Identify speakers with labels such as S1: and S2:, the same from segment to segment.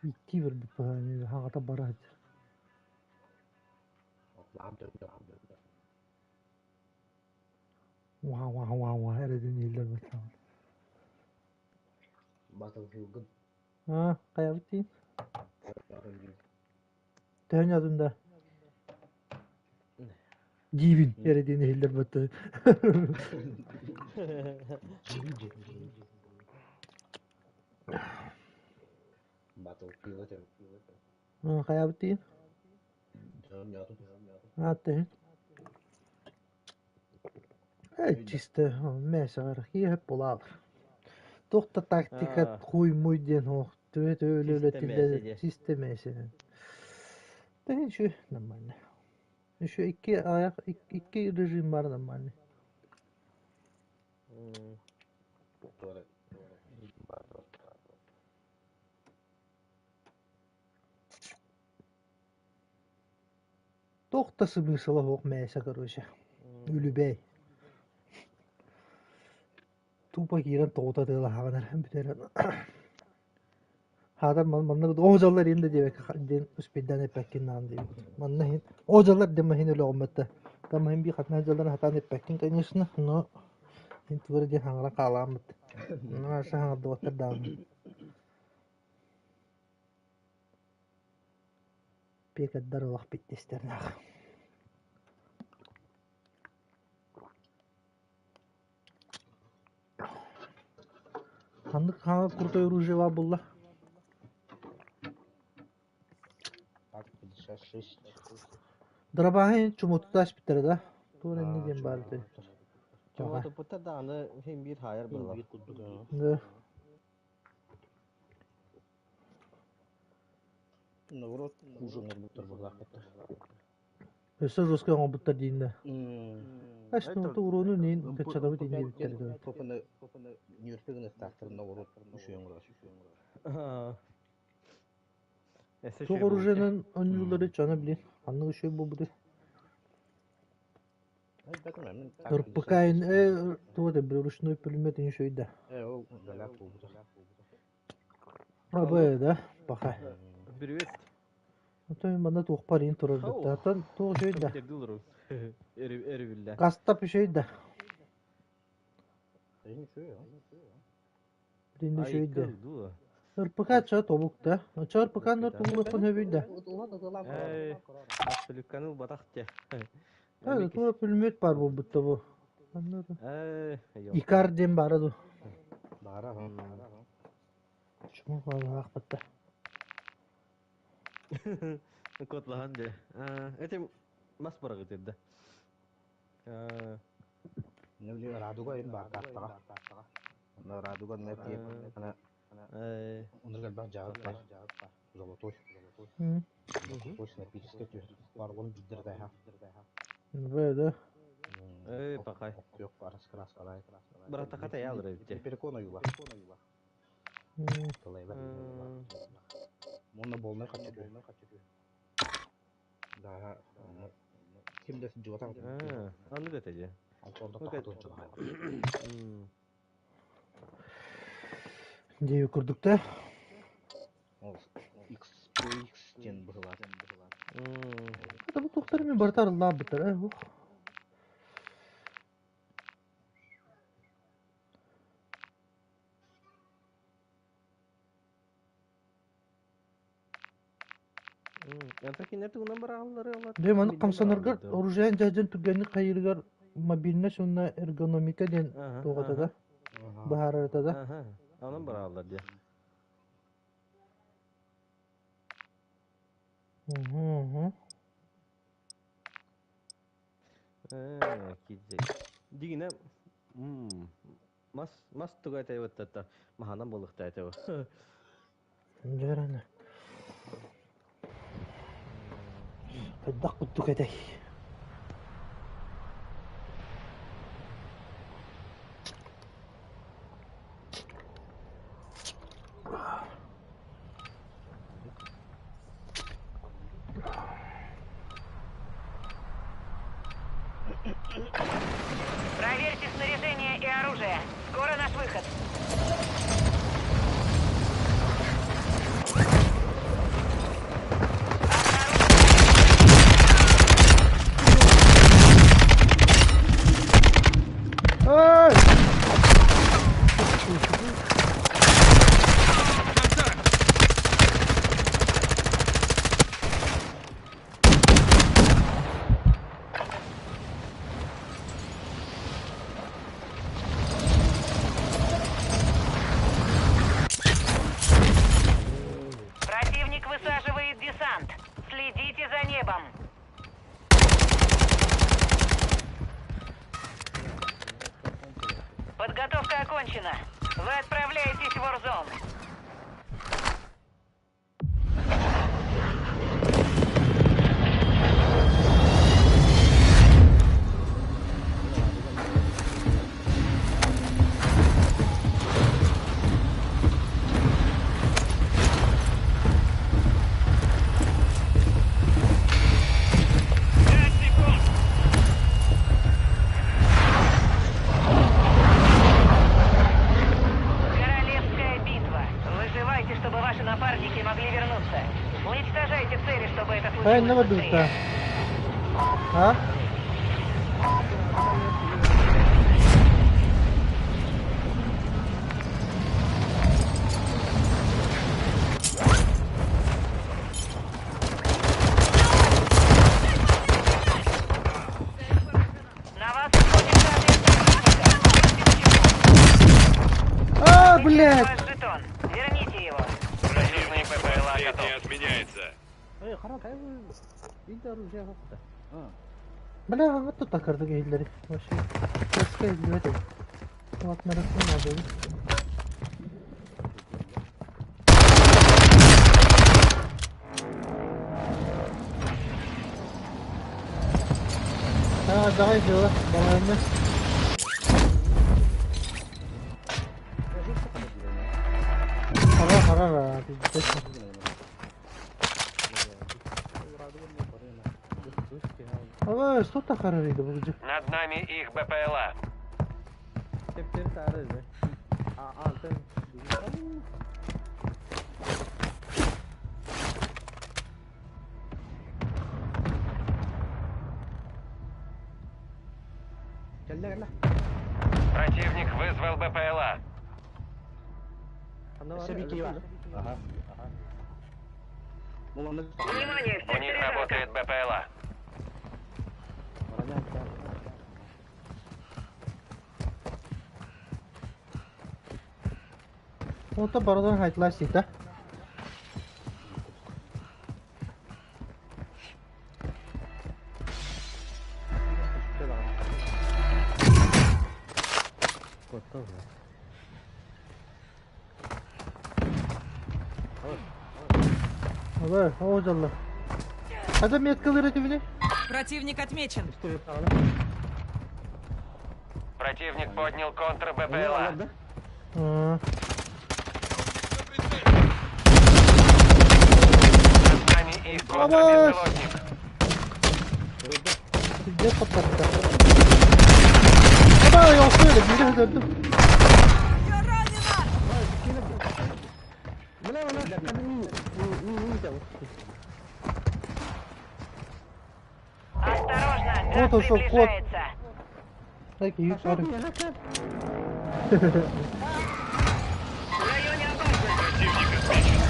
S1: Икки барбыт баҕайы хаҕата бара сылдьар. Уа уа уа уа эрэ диэн иһиллэр баттаҕын.
S2: Battlefield
S1: Аа, хайабыт дии? Төһөн атын да? Диибин эрэ диэн иһиллэр баттаҕын.
S2: Battlefield этим.
S1: Хайабыт дии? Аа, төһөн? Чисто мээсэҕэр киэһэ буолаалар. Туох да тактика хуй-муй диэн суох. Төбө үлэлэтиллэр чисто мээсэнэн. Да еще нормально. Еще икки аяк икки режим бар нормальный. Туох да сымыысыла суох мээсэ короче. Үлүбээй. Тупо киирэн тоҕута тыалаһаҕын эрэ бүтэрэн. Хаатар манна оо дьаллар иһин да диэбэккэ диэн успейдаан эппэккин наан диэбит. Манна иһин оо дьаллар диэн маһин өлөҕүммэттэ. Там маһин бии хатына дьалларын хатаан эппэккин конечно, но иһин тугу эрэ диэн хаҥара хаалааммыт. Наша хаҥардыбаттар даҕаны. Пекардар олох биттистэрнээх. Ханнык хаҥа крутой оружие баар буолла?
S2: Так, 56.
S1: Дробаһы чумотута аспыттара да? Туох инни диэн баар этэй?
S3: Чумотуппуттар даҕаны син биир хаайар буолла.
S2: Биир курдук.
S1: Да.
S2: Наоборот, хуже оҥорбуттар быһыылаахпыттар.
S1: Өссө жестко оҥорбуттар дииннэ. Аш, ну урону нин каччатабыт иннибиттэр да.
S2: Попаны ньүөрпэ гыныахтаахтар наоборот үчүгэй оҥорор.
S1: Туох оружиенан оонньууллары чана билин. Ханнык үчүгэй буолбутай? РПК туох это ручной пулемет үчүгэй да.
S2: Э, ол галат буолбута.
S1: Абы да, пока.
S3: Привет.
S1: Оттон манна туохпар иин турар бытта. Оттон туох үчүгэй да.
S3: Эрибиллэ.
S1: Кастап үчүгэй да. Билин үчүгэй да. РПК ча тобук да. Ча РПК-ны тулуохпун хөбүй да.
S3: Абсолютканы ылбатах те.
S1: Да, тура пулемет бар буолбут да бу. Икар диэн баара ду.
S2: Баара.
S1: Чума хаалаахпатта.
S3: Котлахан де. Этим мас барагы да.
S2: Не Радуга им баар картаҕа. Радуга не тиеп ана оннук элбэх дьаҕыт бар. Золотой. Золотой снайперская түһэр. Баргон биддер дайха.
S1: Б да.
S3: Эй, пакай.
S2: Күөх арас краскалай.
S3: Братака таялыр эбит.
S2: Перекон ойула. Муна болнай хаччы. Да, ким да сылдьыбатах.
S3: Аннык этэ дьэ.
S1: Дии курдук да.
S2: Ол X X диэн быһылаат.
S1: Это бу туохтар мен барыта арыллаабыттар э ух. Дьэ маны хамсанаргар оружиен дьаһдьан түргэнник хайыырыгар мобильность уонна эргономика диэн туох да быһаарарыта да.
S3: Онон барааллар дии. Дигинэ мас мас туга этэ маһанан буолуохтаа этэ
S1: Дьэ Хайдах курдук этэй?
S4: Проверьте снаряжение и оружие. Скоро наш выход. Окончена. Вы отправляетесь в Warzone. Королевская битва. Выживайте, чтобы ваши напарники могли вернуться. Уничтожайте цели, чтобы это
S1: Эй,
S4: случилось
S1: не
S4: быстрее.
S1: бардыбыт А?
S4: На вас охотится отряд противника.
S1: А,
S4: Вы
S1: блядь!
S4: ваш жетон. Верните его.
S5: Союзный БПЛА готов.
S6: отменяется.
S3: Эй, хара, кай Биир оружие хохта.
S1: Бля, вот тут акырдык эйлери. Вообще. Кеска элбет. Вот нарасın надо. А, давай дело, давай мы. Хара, хара, пиздец. Ава, что так хара вида будет?
S5: Над нами их БПЛА.
S3: Тептер тары. А, антен.
S2: Кэллэ кэллэ.
S5: Противник вызвал БПЛА.
S2: Себики бар. Ага. Бул аны
S4: Внимание, в
S5: У них
S4: секторе
S5: работает БПЛА.
S1: Онта барадан хайтлар сита. Ава, оожалла. Хада меткалары түбүнэ?
S7: Противник отмечен.
S5: Противник поднял контр БПЛА.
S1: А,
S5: Над нами их контрбеспилотник.
S1: пиздец подтарда. Ава, я успели, бири өдөрдүм.
S7: Я ранена!
S4: Осторожно,
S1: Вот
S4: газ
S1: он шел, кот.
S4: приближается.
S1: Так, юкары.
S4: В районе опасно.
S6: Противник отмечен.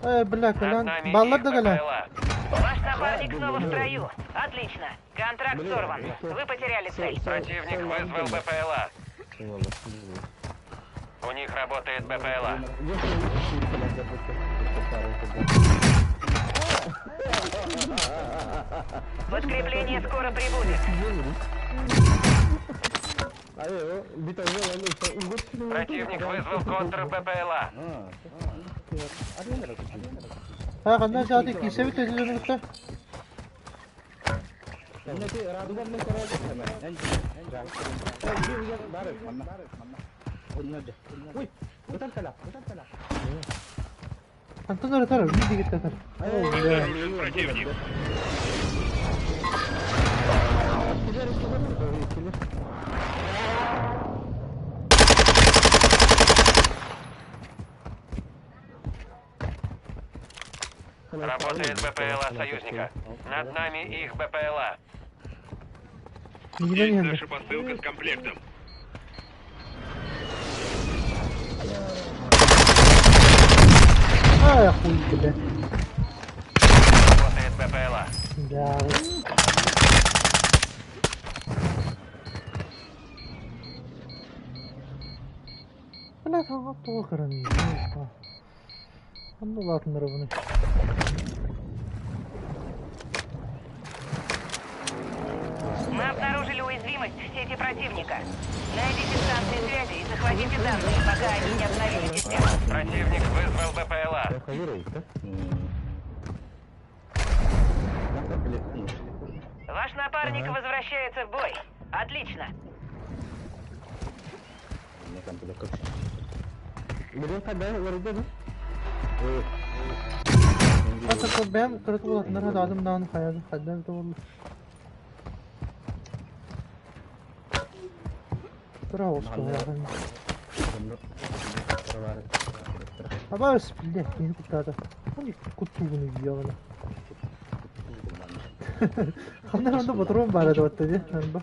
S1: Эй, бля,
S5: Над
S1: калан.
S5: нами
S1: Баллар
S5: их
S1: да калан.
S5: БПЛА.
S4: Ваш напарник снова в строю. Отлично. Контракт сорван. Вы потеряли цель.
S5: Противник вызвал БПЛА. У них работает БПЛА.
S4: Подкрепление скоро прибудет.
S5: Противник вызвал контр БПЛА.
S1: Ha, kandan zaten kimse bir tezgahını Антон Ратаров, види гитар.
S6: Обнаружен противник.
S5: Работает БПЛА союзника. Над нами их БПЛА.
S6: Есть наша посылка с комплектом.
S1: А, хуй тебе.
S5: Работает БПЛА.
S1: Да. Бля, тоҕо кыран. Онно улаатыннарабыный.
S4: Мы обнаружили уязвимость в сети противника. Найдите станции связи и захватите данные, пока они не обновили систему.
S5: Противник вызвал БПЛА.
S4: Ваш напарник возвращается в бой. Отлично.
S1: Бэм кырат улаатыннар адам дааны хайады хайда бит болду. Тура оску улаатын. Абас биле кини куттаата. Они куттугуну ийяна. Ханна онда патрон бара да батта ди. Нанба.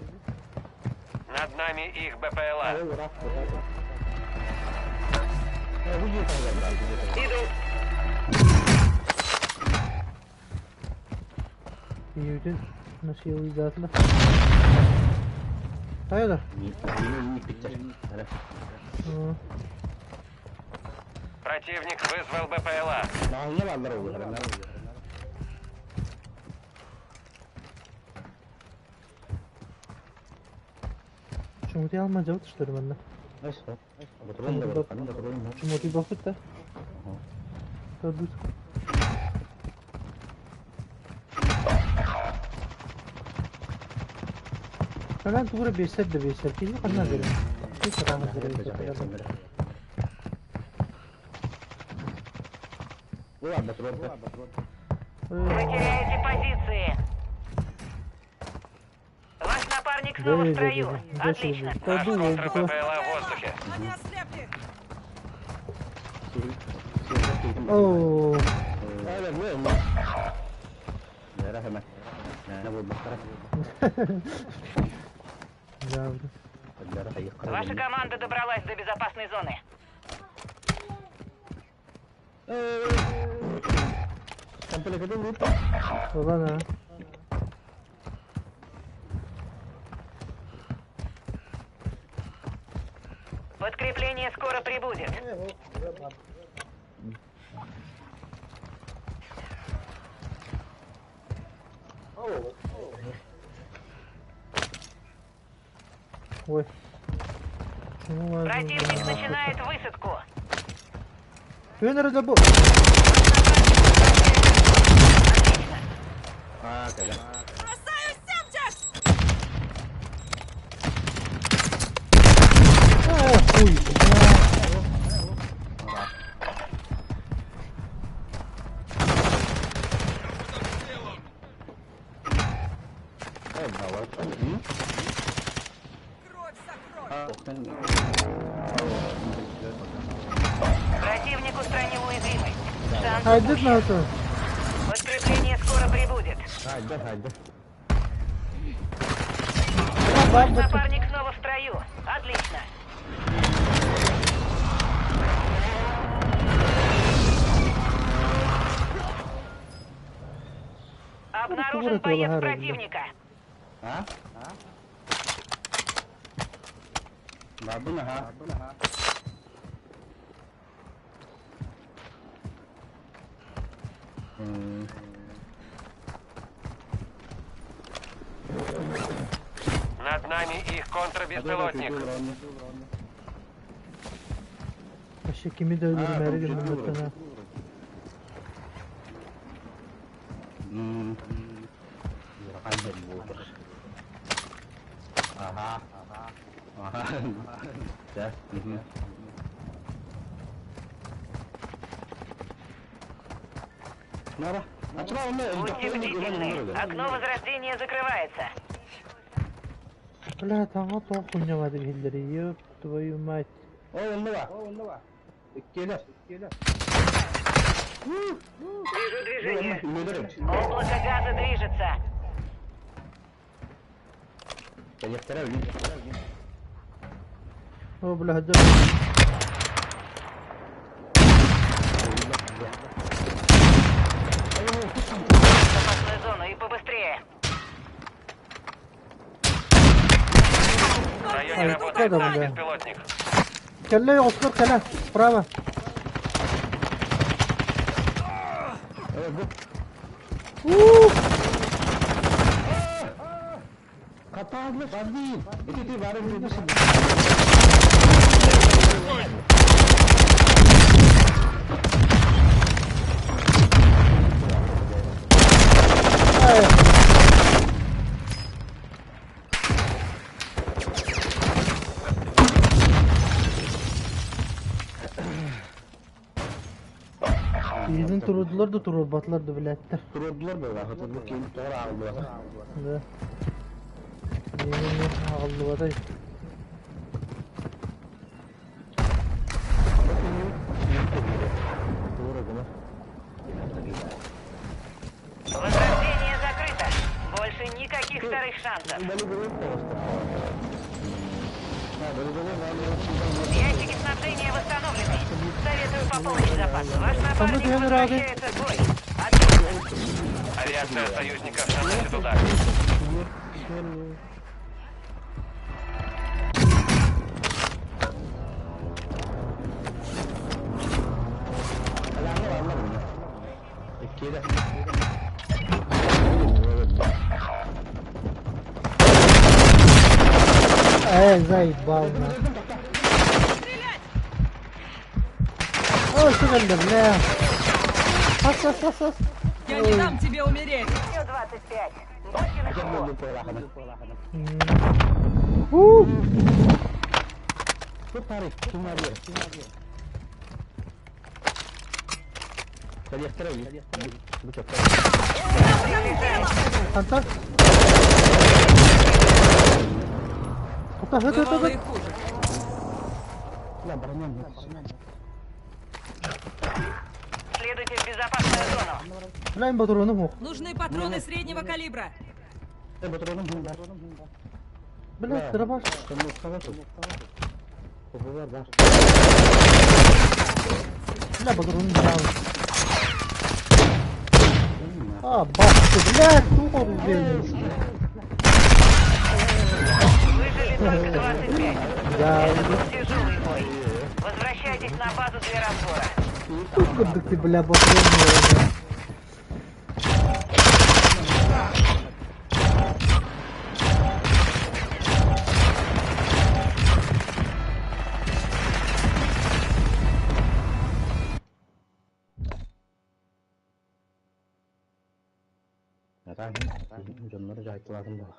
S5: Над нами их БПЛА.
S4: Иду.
S1: Ийүтүн насилуй даатла. Хайда.
S5: Противник вызвал БПЛА.
S1: Чумути алма жабыт что ли манна. Чумути бакыт да. Көрдүт. Калан тугура бесер да бесер. Кини канна бере. Кини канна бере.
S4: Вы теряете позиции. Ваш напарник снова в строю. Отлично.
S5: Наш контр-БПЛА в воздухе.
S7: Они ослепли!
S1: Оо.
S4: Ваша команда добралась до безопасной зоны.
S1: Ладно.
S4: Подкрепление скоро прибудет.
S1: Ой.
S4: Противник начинает высадку.
S7: Бросаю семчик!
S1: Хуй.
S7: Кровь за кровь!
S4: Противник устранил уязвимость. Шанс
S1: Хайдет
S4: упущен.
S1: на это.
S4: Подкрепление скоро прибудет. Ваш напарник снова в строю. Отлично. Обнаружен боец противника.
S5: Над нами их контрбеспилотник.
S1: Вообще kimi de öldürmeli gün
S4: Будьте бдительны. Окно возрождения закрывается.
S1: Бля, там вот он хуйня воды гиллери, ёб твою мать.
S4: Вижу движение. Облако газа движется.
S1: О, бля, да.
S4: Безопасную зону и побыстрее.
S5: В районе
S1: Ай,
S5: работает
S1: да,
S5: наш
S1: бля.
S5: беспилотник.
S1: Кэллэ оҕустар кэлэ, справа. Киһитин туруордулар да туруорбатылар да билээттэр.
S2: Туруордулар буоллаах, бу киин тоҕо ааҕыллыбата.
S1: Да. Не-не-не, ааҕыллыбатай.
S4: Возрождение закрыто. Больше никаких вторых шансов. Ящики снабжения восстановлены. Советую пополнить запас. Ваш напарник
S1: Самый рады.
S4: возвращается в бой. Отлично.
S5: Авиация союзников наносит удар.
S1: Эй, заебал на. Ой, сука, бля. Ас, ас, ас, ас.
S7: Я не дам тебе умереть!
S4: Еще 25. Будьте начеку.
S1: У! Антон? Куда, куда,
S7: Бывало
S1: куда?
S7: и хуже.
S4: Следуйте в безопасную зону.
S1: Бля, им патроны мог.
S7: Нужны патроны среднего калибра.
S1: Бля, дробаш. Бля, патроны брал. А, бабки, бля, тупо убили.
S4: Выжили только 25.
S1: Да,
S4: Это был тяжелый бой. Возвращайтесь на базу для разбора.
S1: Тупо да ты, бля, патроны.
S2: Дьоннор жайкылатын була.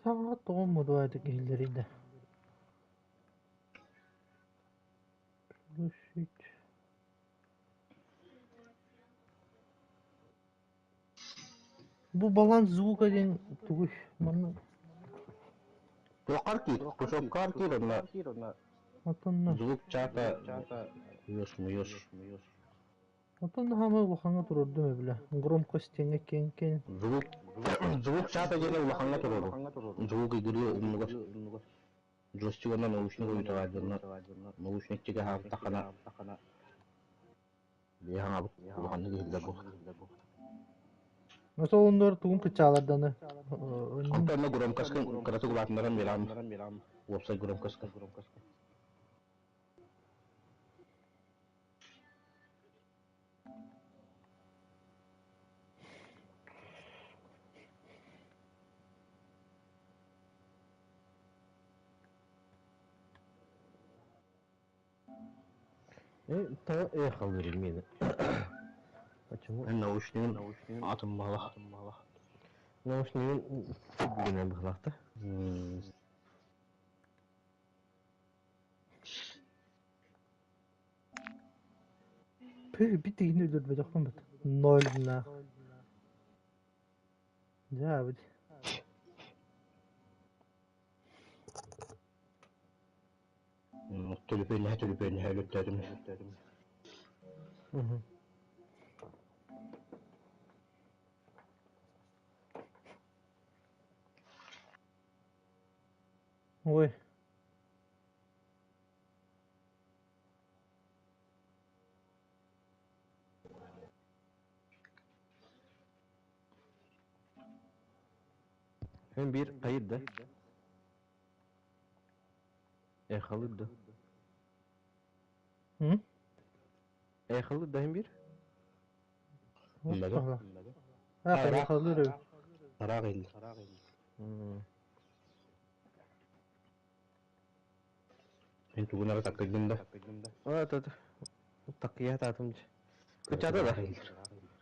S1: Бля, тоҕо мудуайдык иһиллэрийдэ. Площадь. Бу баланс звука диэн тугуй манна
S2: Туоххар киир, кушоккар киир онно
S1: отонно
S2: звук чата ёс муёс.
S1: отонно хаамай улахаҥҥа турурдум бля громкость тэҥэ киэҥ киэҥ
S2: Звук звук чата диэн улахаҥҥа турору. Звук игры умнугар. Джойстик онно наушник уйутаҕа дьонно наушник тигэ хаартахана биһаҥа улаханнык иһиллэр бу.
S1: Насо оннор тугун кычааларданы
S2: Онто онно громкоска кыраты улаатыннаран биэрам. Уопсай громкоска.
S3: То эхо времени. Почему?
S2: Наушнигын атым бала.
S3: Наушнигын блин быһлахта.
S1: Пы битигин өлөрбөтөхпүн бит. Ноль на. Дьэ бит.
S2: Төлөпүөннэһэ төлөпүөннэһэ өлөттөөтүм.
S1: Ой.
S3: Hem bir kayıt da. Эхалыт да.
S1: М?
S3: Эхалыт да hem bir.
S2: Bilmedi.
S1: Ha, kalır.
S2: Arak elli. Мен тугунара таккыдым да.
S3: А, тут. Такия татым. Кучада да.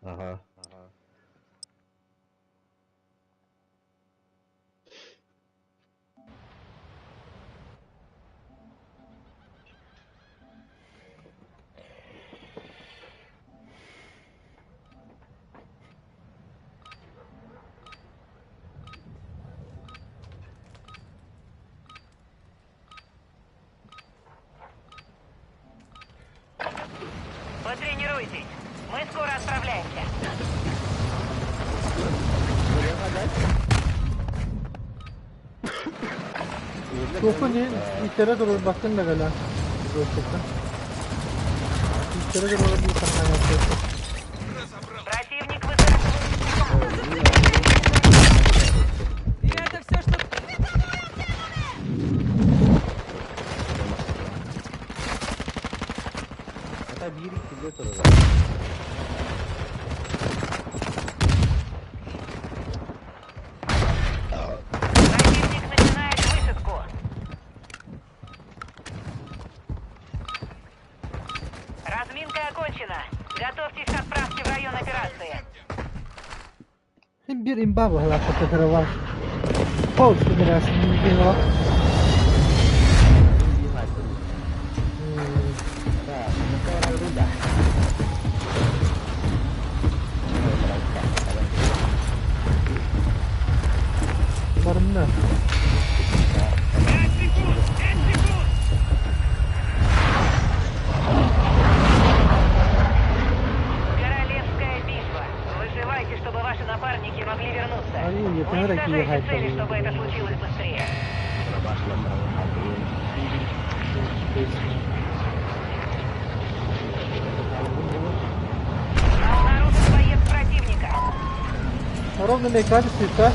S2: Ага.
S4: Потренируйтесь. Мы скоро отправляемся.
S1: Topu değil, itlere doğru baktın da gelen. Gerçekten. İtlere doğru bir tane yapıyorsun.
S4: Противник вызывает.
S7: И это все, что...
S3: Hatta bir iki de sonra.
S4: Противник начинает высадку. Разминка окончена. Готовьтесь к отправке в район операции.
S1: Hem bir imba bu hala patlatara var. Pause biraz bir var. Barımda.
S6: 5 секунд! 5 секунд!
S4: Королевская битва. Выживайте, чтобы ваши напарники могли вернуться.
S1: Ay, yeter ki
S4: Уничтожайте цели,
S1: hayır.
S4: чтобы это случилось быстрее. Обнаружен боец противника.
S1: Ровно меканик да?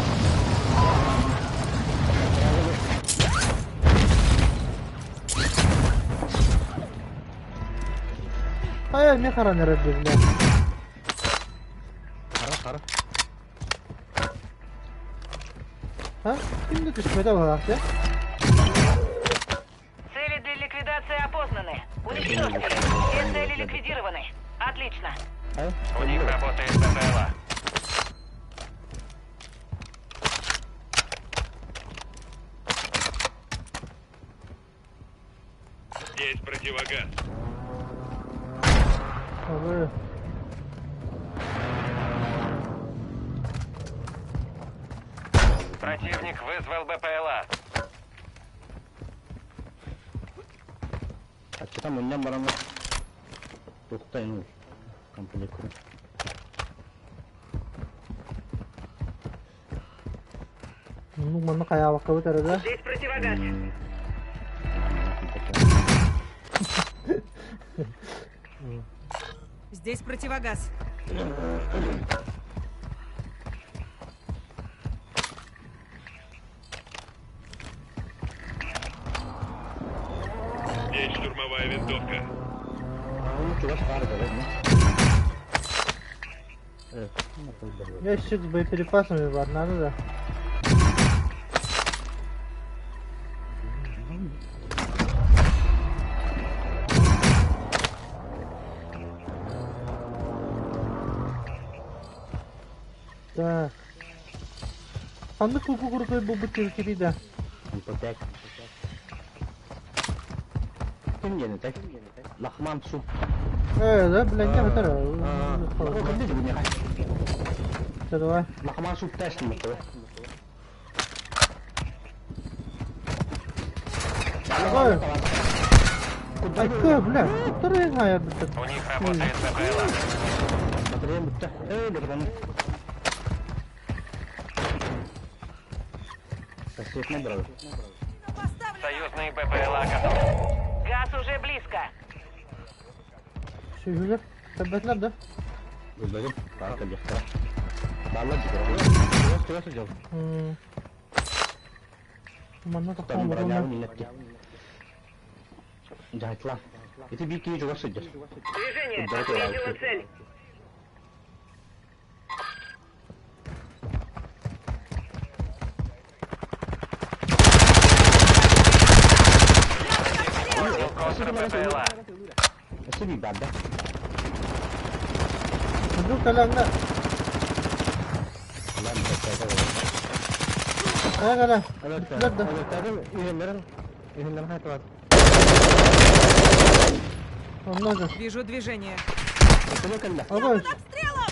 S1: Hayır ne karar herhalde.
S3: Kara kara.
S1: Ha? Şimdi düşmede var ya.
S4: Цели для ликвидации опознаны. Уничтожьте их. Все цели ликвидированы. Отлично.
S5: У них работает БПЛА.
S6: Здесь противогаз.
S1: Abi.
S5: Противник вызвал БПЛА.
S2: Açıdan önden bana Toktayın ol. Komple kurun.
S1: Ну, манна kaya bakı arada.
S4: Здесь противогаз.
S7: Здесь противогаз.
S6: Здесь штурмовая винтовка.
S1: Ящик с боеприпасами var, надо да. Так. Ханнык куку куркой бу бутылки да.
S2: MP5. Ким gene tek? Лахман суп.
S1: Да, блин, не хотел. Все, давай.
S2: Лахман суп тест ми.
S1: Ой. Ай, кö, бля, который знает.
S5: У них работает БПЛА.
S2: Батарея бутта. Эй, братан. Кассет не брал.
S7: Поставлен!
S5: Союзный БПЛА готов.
S4: Газ уже близко.
S1: Сүһүлэр. Көрбөтүлэр да?
S2: Өлбөтүм. Баар кэлиэхтэрэ. Бааллар дьикэрэ.
S3: Чугас чугас сылдьабын.
S1: Манна
S2: Там
S1: тохтоон
S2: бронябын
S1: боруна.
S2: иннэтти. Дьаһайтлаан. Ити биир киһи чугас сылдьар.
S4: Движение.
S2: Курдары
S4: Отметила
S2: туораабыт.
S4: цель.
S5: Поднял контр БПЛА.
S2: Өссө биир баар да.
S1: Мындыр кэлэҥҥэ.
S2: Улаан бэттээдэ буолар.
S1: Хайа кэлэ.
S3: Өлөттө.
S1: Бүттүлэр да?
S3: Өлөттө иһэллэрин иһэллэрин хайталат.
S1: Онно да.
S7: Вижу движение.
S2: Өтөлө кэллэ.
S1: Ага.
S7: Под обстрелом!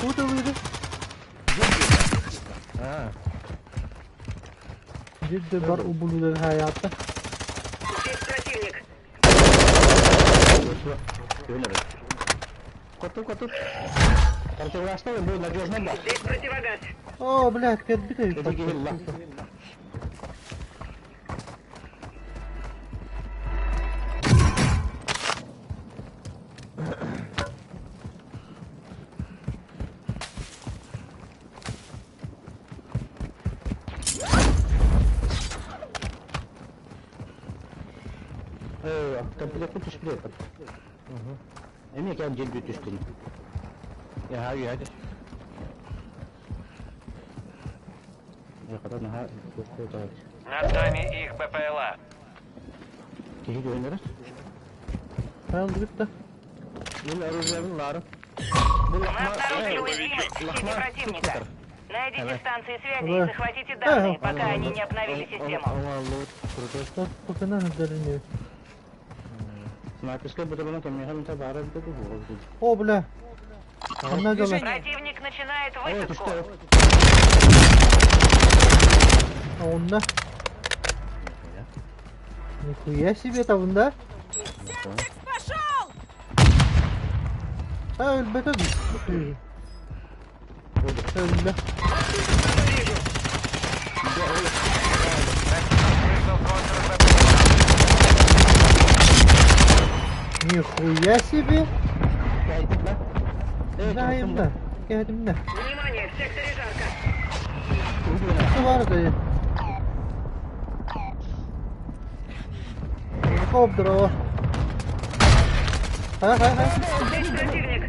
S1: Тугу тылыыры?
S3: Аа.
S1: Биир бар убулуулар хаайаатта.
S4: Здесь противник.
S2: Өтөлө.
S3: Коту коту.
S2: Противогаста бу надежно ба.
S4: Здесь противогаз.
S1: Оо, блядь, кэлбит
S2: Эти
S1: эбит.
S2: киһи ылла. Комплекту түспүт. Эмиэ кэм дьил бүт түстүн.
S3: Яа яа.
S2: Яқата наһаа куотаат.
S5: Над нами их БПЛА.
S2: Киһи көөнөрө.
S1: Хайа да.
S3: Мин оружиебын лары.
S4: Мы обнаружили уязвимость в сети противника. Найдите станции связи и
S1: Да.
S4: захватите данные, пока они не обновили систему.
S3: Оңаллы крутой.
S1: Покана хаддарыны.
S2: Снайперская батальона кэмиэхэ мта баара битэ бу.
S1: О, бля. Онно кэлэ.
S7: Движение.
S4: Противник начинает
S2: Ой,
S4: высадку.
S2: түстэ.
S1: Онно. Нихуя себе там, да?
S7: Семтекс пошел!
S1: А, өлбөтө. Өллө.
S5: Вызвал контр БПЛА.
S1: Нихуя себе.
S2: Кайдык ба.
S1: Да, Кәдімді.
S4: Внимание, в секторе жарко.
S1: Şu var da. Кобдро. Ха ха ха.
S4: Здесь противник.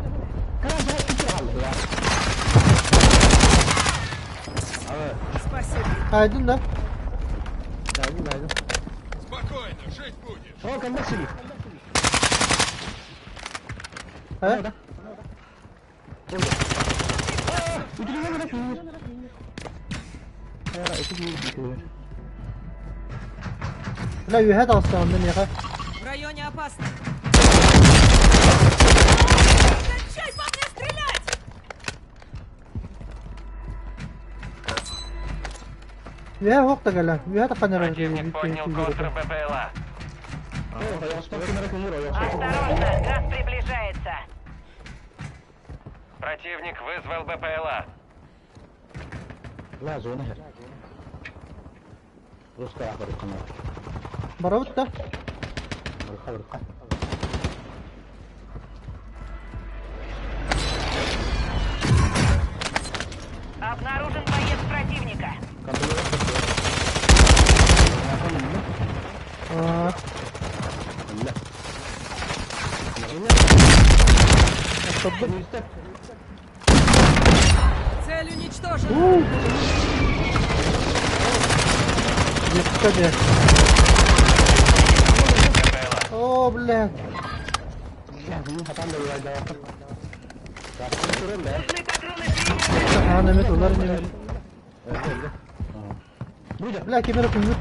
S7: Спасибо.
S1: Aydın da.
S3: Geldim geldim.
S6: Спокойно, жить будешь.
S2: О, кэллэ сили.
S1: Ha?
S2: Үтүлүгэ бара киир. Ара ити киир.
S1: Бля, үһэ тахсан миэхэ.
S7: В районе опасно. Кончай по мне стрелять!
S1: Үһэ хуох да кэлэ. Үһэ таххан эрэр.
S5: Противник поднял контр БПЛА.
S4: Осторожно, газ приближается.
S5: Противник вызвал БПЛА.
S2: Ла зона хэр. Русская барыкана.
S1: Барабыт да.
S2: Барыка барыка.
S4: Обнаружен боец противника.
S1: Аа.
S7: Цель уничтожена.
S1: Yetti О, блядь.
S4: Нужны патроны приняты.
S1: Аа, немет, олар немет. Бля, кемере күнгүт.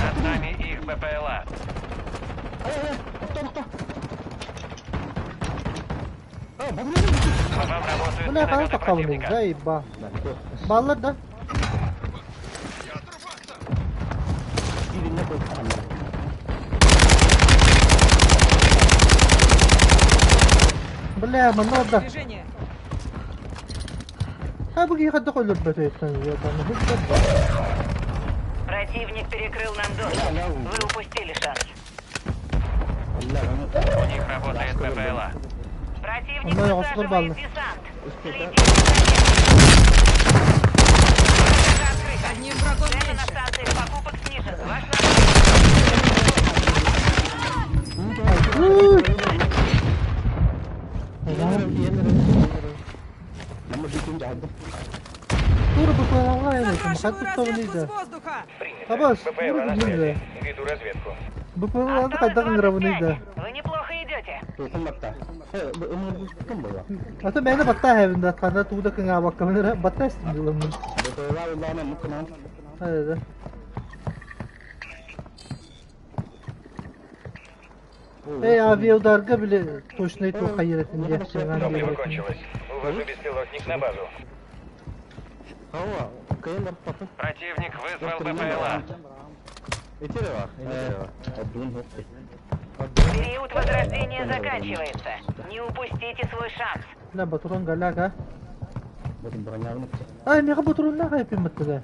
S5: Над нами их БПЛА. По вам работают
S1: Бля, хана
S5: минометы
S1: таххабын.
S5: противника.
S1: Заеба. Баллар да. Бля, манна барда.
S7: Движение.
S1: Ha bu киһи өлөрбөт
S4: Противник перекрыл нам доступ. Вы упустили шанс.
S5: У них работает БПЛА.
S4: Противник
S1: Онно оҕустар
S4: высаживает
S1: бааллар.
S4: десант. Следите за ним. Продажа открыта.
S7: Одним врагом
S4: Цены на
S7: меньше.
S4: станциях покупок снижены. Ваш
S1: Тура буквально
S7: Запрашиваю разведку с воздуха.
S1: Абас,
S5: БПЛА на
S1: Тура
S5: связи. Веду разведку.
S1: Буквально
S4: Осталось
S1: хайдах ыҥырабыный
S4: 25.
S1: да.
S4: Вы неплохо идете.
S1: Ата мээнэ баттаа хэбин да ханна тууда кыҥаабаккабын баттаа истим дыламмын. Хайда. Эй, авиаударга били точный туох хайыратын диэхчэҥэн
S5: Топливо кончилось. Увожу беспилотник на базу. Противник вызвал БПЛА.
S4: Период возрождения заканчивается. Не упустите свой шанс.
S1: Бля, батурон галяк, а? Ай, меха батурон хайпин баттыга.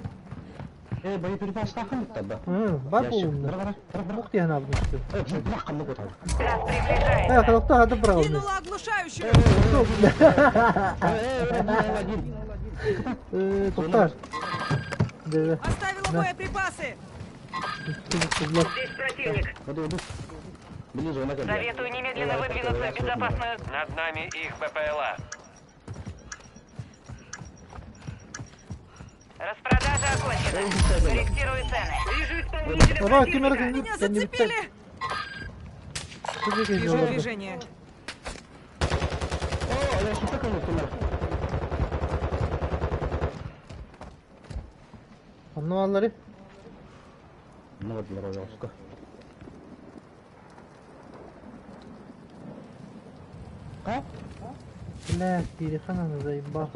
S1: Бар буолумна. Ух ты, она
S4: Газ
S1: Эй,
S4: приближается.
S1: халакта хады бырагылны.
S7: Кинула оглушающую.
S1: Тоқтар. Деді.
S7: Оставила
S1: Да.
S7: боеприпасы.
S4: Здесь противник. Советую немедленно выдвинуться в безопасную...
S5: Над нами их БПЛА.
S4: Распродажа окончена. Корректирую цены. Вижу исполнителя
S1: Ора, ким
S4: противника.
S7: Меня зацепили. Вижу движение.
S1: Онно аллары. Бля, перехана заебал.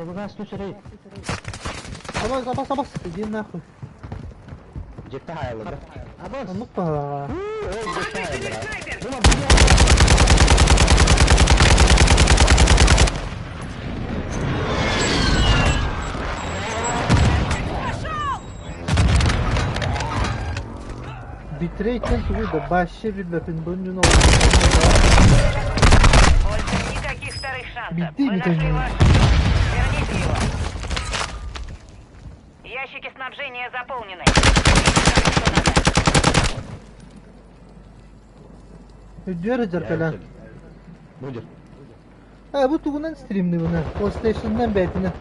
S1: Абас, абас, абас, иди нахуй. Ну па. Битрейттен тугу да баще билбепин буннун oldu.
S4: Больше никаких вторых шансов.
S1: Бити
S4: Вы нашли
S1: бити.
S4: ваш... Верните его. Ящики снабжения заполнены. Берите там, что надо.
S1: Үдүөр жаркалан. Ha bu тугунан стримни буна. PlayStation'дан бәтине.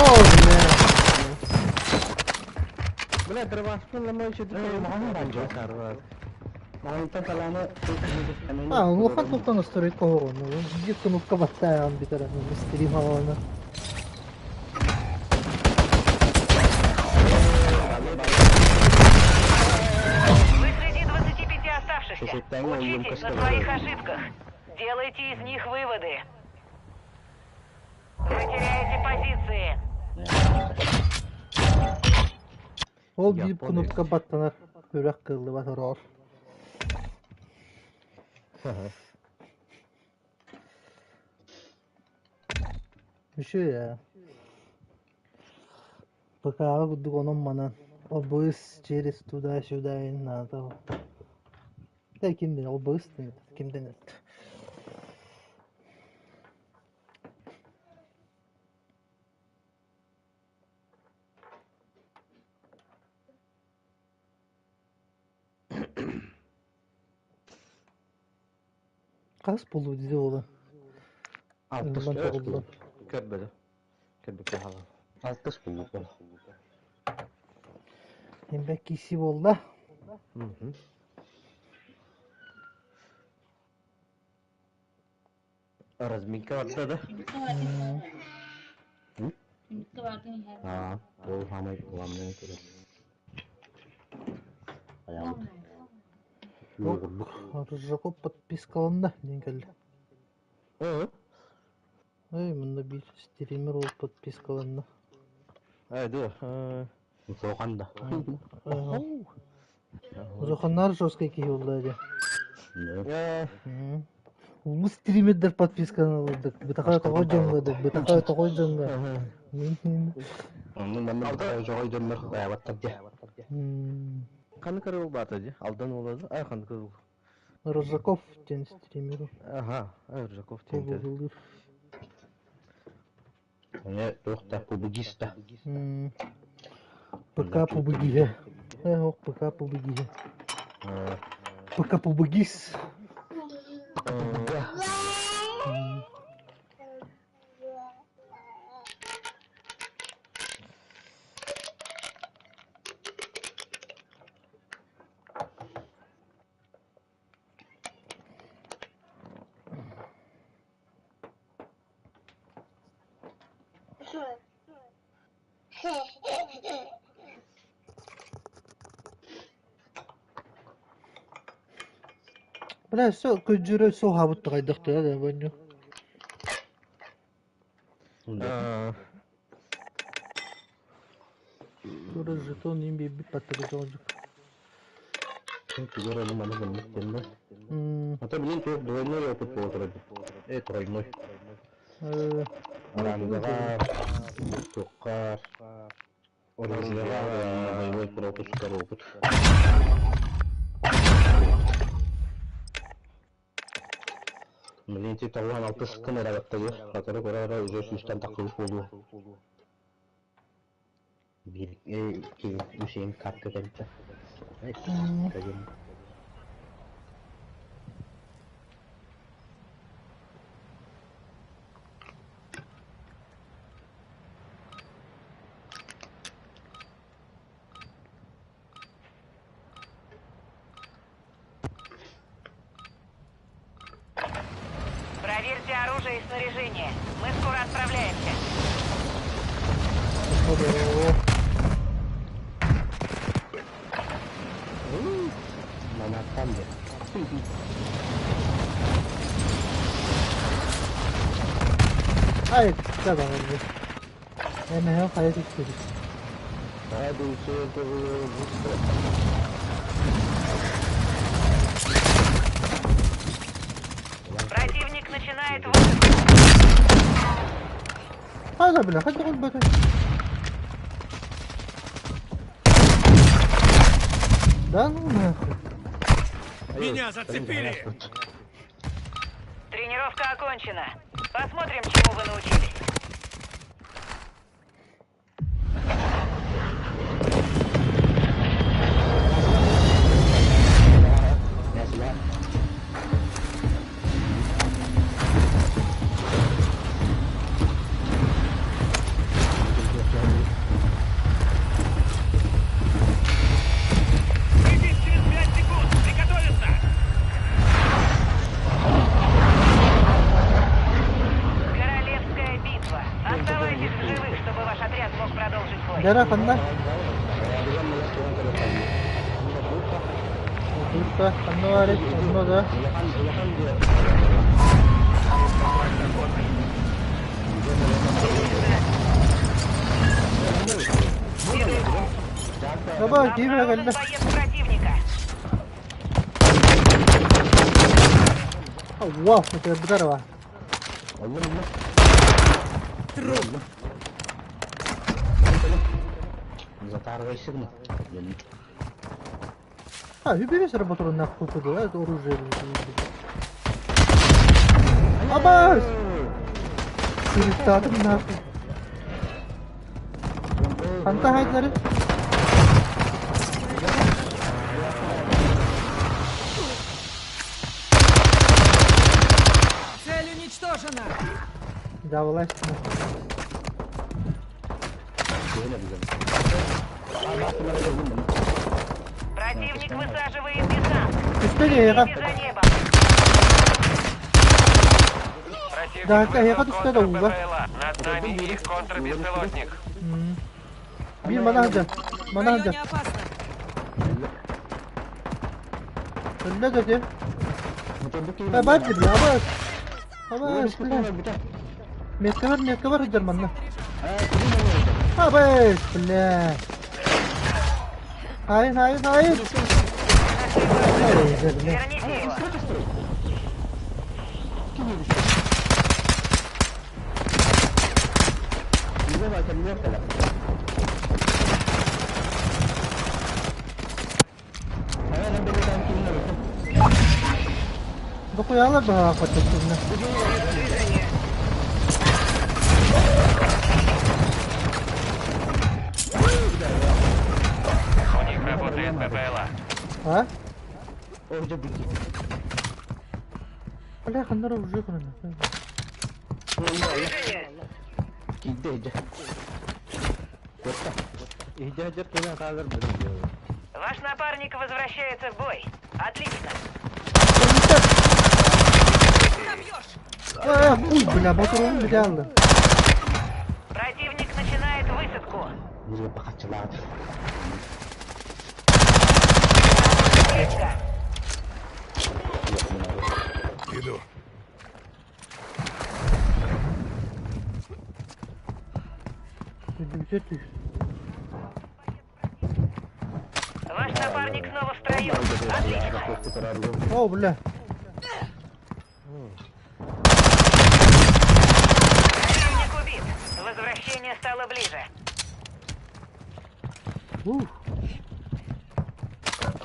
S1: О, бля. А, улахан туктан устроить когону. Биир кнопка баттаан битер стрим алана.
S4: Вы среди 25 оставшихся. Учитесь на своих ошибках. Делайте из них выводы. Вы теряете позиции.
S1: Ол биир кнопка баттанар күрэх кыллыбат ороор. Еще я. Пока курдук онон манан обыс через туда-сюда и надо. Да кимден обыс кимден Хас болу диде ола.
S2: Алтыс
S1: Ыллан тоҕуллан.
S3: Көрбөдө. Көрбөккө хаалан.
S2: Алтыс буллук.
S1: Эмбек киси болла.
S3: Мгм. Разминка барда да.
S2: А, ол хамай главное көрө. Аябыт. Yoğurluk.
S1: Рыжаков подпискаланна диэн кэллэ.
S3: Өө.
S1: Эй, мында биир стример ол подпискаланна.
S3: Ай ду.
S2: Суохан да.
S1: Зоханнар жесткий киһи буолла дии. Улуу стримердэр подписканы ылдык. Бытахай тоҕо дьоҥҥо да, бытахай тоҕо дьоҥҥо.
S2: Онну манна бытахай тоҕо дьоннор аябаттар дии.
S3: Ханнык арыгы баата дии? Алдан уола ай ханнык арыгы?
S1: Рожаков диэн стример.
S3: Ага, ай Рожаков диэн.
S2: Эмиэ туох да пубугиста.
S1: ПК пубугиһа. Ох, ПК пубугиһа. ПК пубугис. Бля, все, көдьүрэ суоһаабыт хайдахтара да бонньу. Тура жетон им биэрбит баттары дьоҕдьук.
S2: Тугар аны маны гыммыт теннэ. Ата билин туох двойной опыт буола турар. Э, тройной. Арангаҕа, туохха, оружиеҕа боевой пропуск опыт. Блин, ти таллан алтыс кын эрэ Хатыры көрө эрэ уже сүүстэн тахсыбыт буолуо. Биир үсейин карта кэлтэ.
S4: Проверьте оружие и снаряжение. Мы скоро отправляемся.
S1: Ай, да, Эмэһэ хайа түспүт.
S4: Противник начинает высадку.
S1: Хайда бля, хайда өлбөтө. Да ну нахуй.
S6: Меня зацепили!
S4: Тренировка окончена. Посмотрим, чему вы научились.
S5: Прибыть через 5 секунд! Приготовиться!
S4: Королевская битва. Оставайтесь в живых, чтобы ваш отряд мог продолжить бой.
S1: Дара ханна? Дурта, ханна бар онно да. Баба, киирэ
S4: Обнаружен
S1: кэллэ.
S4: боец противника.
S1: Вау, это здорово.
S7: Труп!
S2: Затарвайсыгна.
S1: А, убери работу нахуй туда, это оружие. Абас! Перестадым нахуй. Ханта хайдары.
S7: Цель уничтожена!
S1: Да, власть.
S4: Противник высаживает десант.
S1: Түстэ
S4: Следите за небом.
S5: Противник
S1: Да,
S5: вызвал
S1: я хочу сказать,
S5: контр
S1: да.
S5: БПЛА. Над нами их контрбеспилотник.
S1: Бир манахда.
S7: В
S1: Манахда.
S7: районе опасно!
S1: Önüne dedi. Ha bak dedi абас. Абас. Метка бар, метка бар хыджар манна. Абыс, бля. Хайын, хайын, хайын! Эй, бля.
S4: Верните его.
S1: Дохуяла быһаах хотчоттунна.
S5: У них работает БПЛА.
S1: А? Бля, ханнара уже көрөнө.
S4: Ваш напарник возвращается в бой. Отлично.
S7: Добьешь!
S1: Э, хуй, бля, мотор бля.
S4: Противник начинает высадку. Разведка.
S6: Иду.
S4: Ваш напарник снова в строю. Отлично.
S1: О, бля.
S4: Противник убит. Возвращение стало ближе.
S1: Ух.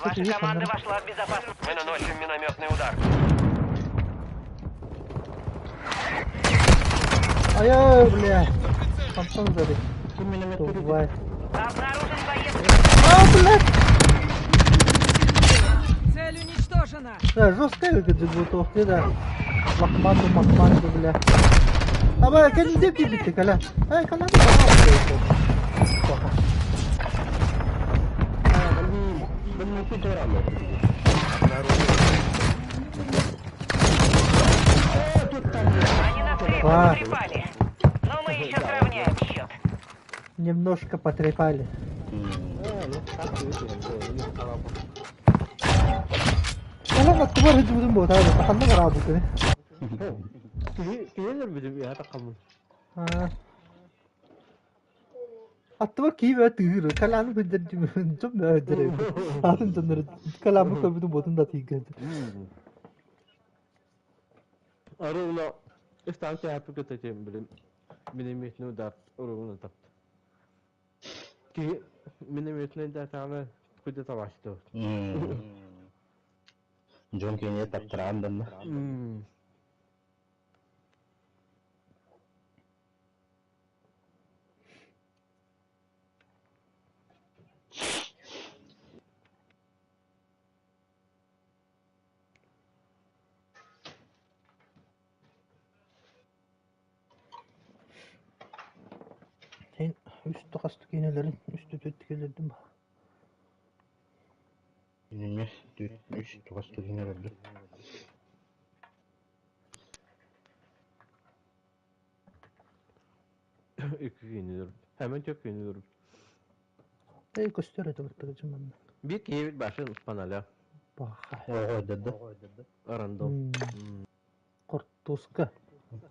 S4: Ваша команда вошла в безопасность.
S5: Мы наносим минометный удар.
S1: Ай, бля. Фонтан сзади. Тувай.
S4: Обнаружен боец.
S1: А, бля.
S7: Цель уничтожена!
S1: Да, жестко выглядит будто, не да. Лохмату, махмату, бля. А, бля, кән деп битте, кәлә. Ай, кәлә.
S4: Они нас крепко
S1: А.
S4: потрепали. Но мы еще сравняем счет.
S1: Немножко потрепали. Кәлә, аттыбар һүдүм бу, таа, таханна барабы кene. А. Аттыбар кийбэ тыыр, кәләны күндер жом бәдер. Атын жоннор кәләмы көбүтүн ботун да тиген.
S2: Дьон кинини таптараан данна.
S1: Сен үстү касты кинелерин, үстү төттү келердим.
S2: Кинини үс тугас түгүнэ көрдүм.
S1: Эй, көстөр это баттыгы жыманна. Баха.
S2: Оҕо өйдөдө.
S1: Кортуска.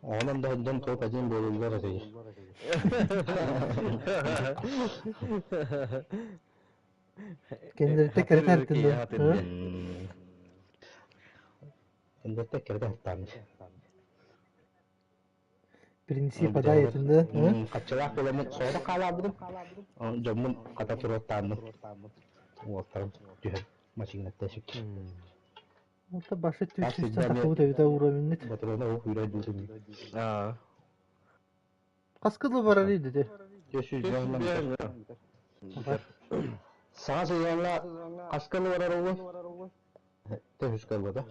S2: Онон да дьон топ один буолуллар этэ.
S1: Кендерте керетер
S2: Кендерте керетер тан.
S1: Принцип адай этинде.
S2: Качалаах буоламмын соҕотох хаалаабытым. Дьоммун хата туруоттаанным. Уолтарым түһэн машинаттан сүк.
S1: Олта башы түс-түстен тахыбыт эбитэ уровеннит.
S2: Батырына уу күүрэ дүүтүм.
S1: Хаскылы барар иди.
S2: Түс Саҥа сезоҥҥа хасканы барар угун? Төһүскэ буолла.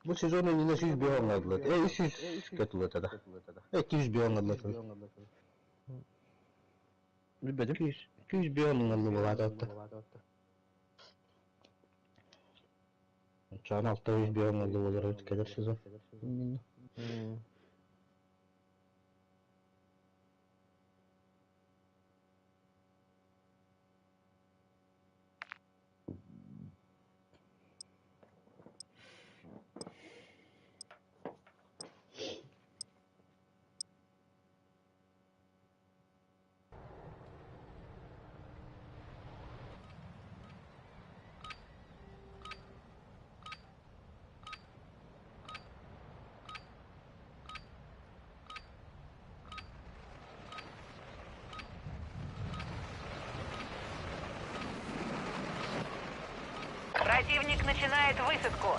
S2: Бу сезон иннинэ 105 оҥордулар. Э, 300 көтүллэтэ да. 205 оҥордулар. 205 оҥордулар буолаата. Чаан 605 оҥордулар эбит кэлэр сезон.
S4: Противник начинает высадку.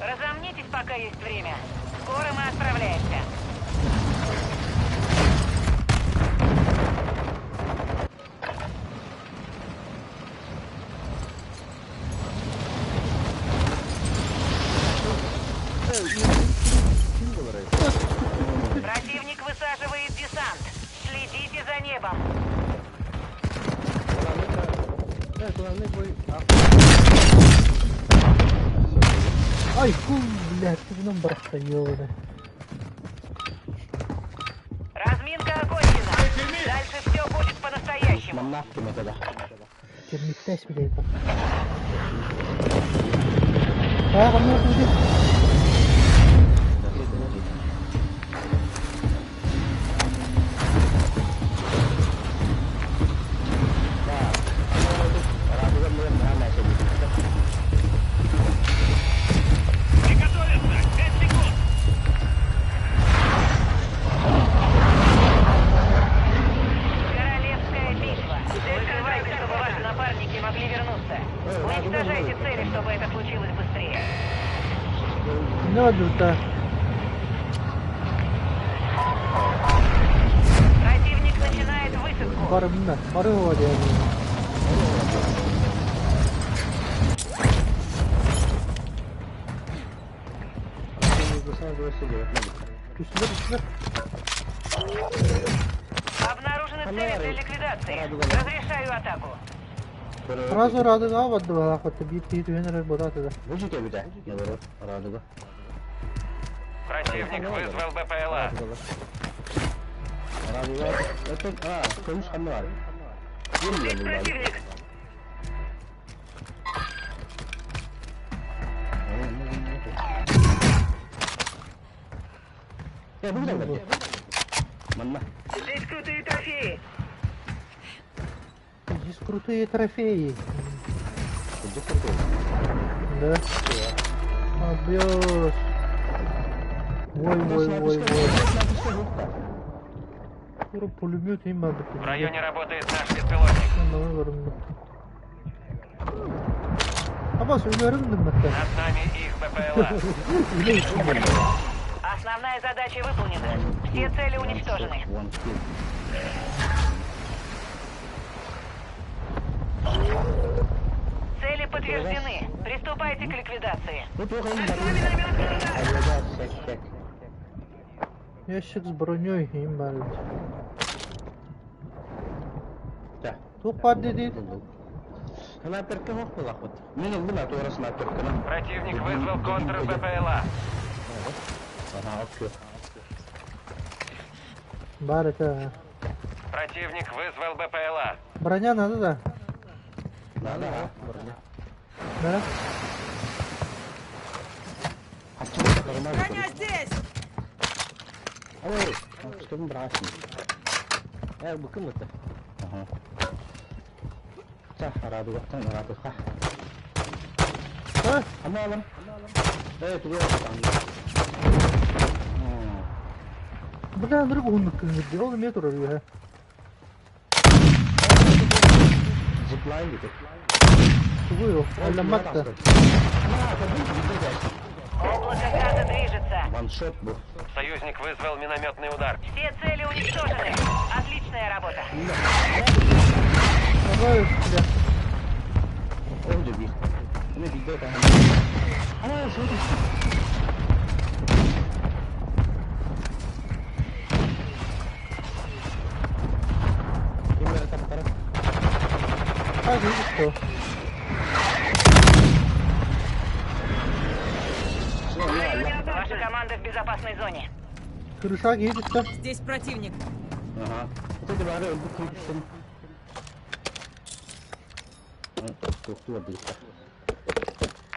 S4: Разомнитесь, пока есть время. Скоро мы отправляемся. Противник высаживает десант. Следите за небом.
S1: Ай, хуй, блядь, ты нам брахта, ёбаный.
S4: Разминка окончена. Дальше все будет по-настоящему.
S1: Термиттес, блядь. А, ко мне будет.
S6: Приготовиться! 5 секунд!
S4: Королевская битва. Выживайте, чтобы ваши напарники могли вернуться. Уничтожайте цели, чтобы это случилось быстрее.
S1: Надо, да.
S4: Противник начинает высадку.
S1: Барымна, барыва диэн. Түстүлэр, түстүлэр.
S4: Обнаружены цели для ликвидации. Разрешаю атаку.
S1: Сразу радуга баддыга, хоть биир киһи түһэн эрэр буолааты да.
S5: Противник вызвал БПЛА.
S4: Здесь противник. Здесь крутые трофеи.
S1: Здесь крутые трофеи. Да. Объёс. Ой, ой, ой, ой. Скоро пулемет им надо.
S5: В районе работает наш беспилотник.
S1: Абас, өлөрүм дымматта.
S5: Над нами их БПЛА.
S4: Основная задача выполнена. Все цели уничтожены. Цели подтверждены. Приступайте к ликвидации.
S1: Ящик с броней им барыт. Тух бар дедит.
S5: Противник вызвал контр БПЛА.
S1: Бар это.
S5: Противник вызвал БПЛА.
S1: Броня надо, да? Да?
S7: Броня здесь!
S1: А? Бля, ныргу кыңгырды. Ол эме турар үһэ. Тугу Алламатта.
S4: Облако газа движется.
S5: Союзник вызвал минометный удар.
S4: Все цели уничтожены. Отличная работа.
S1: Давай, бля. А, видишь что?
S4: Ваша команда в безопасной зоне.
S1: Крыша едет-то.
S7: Здесь противник.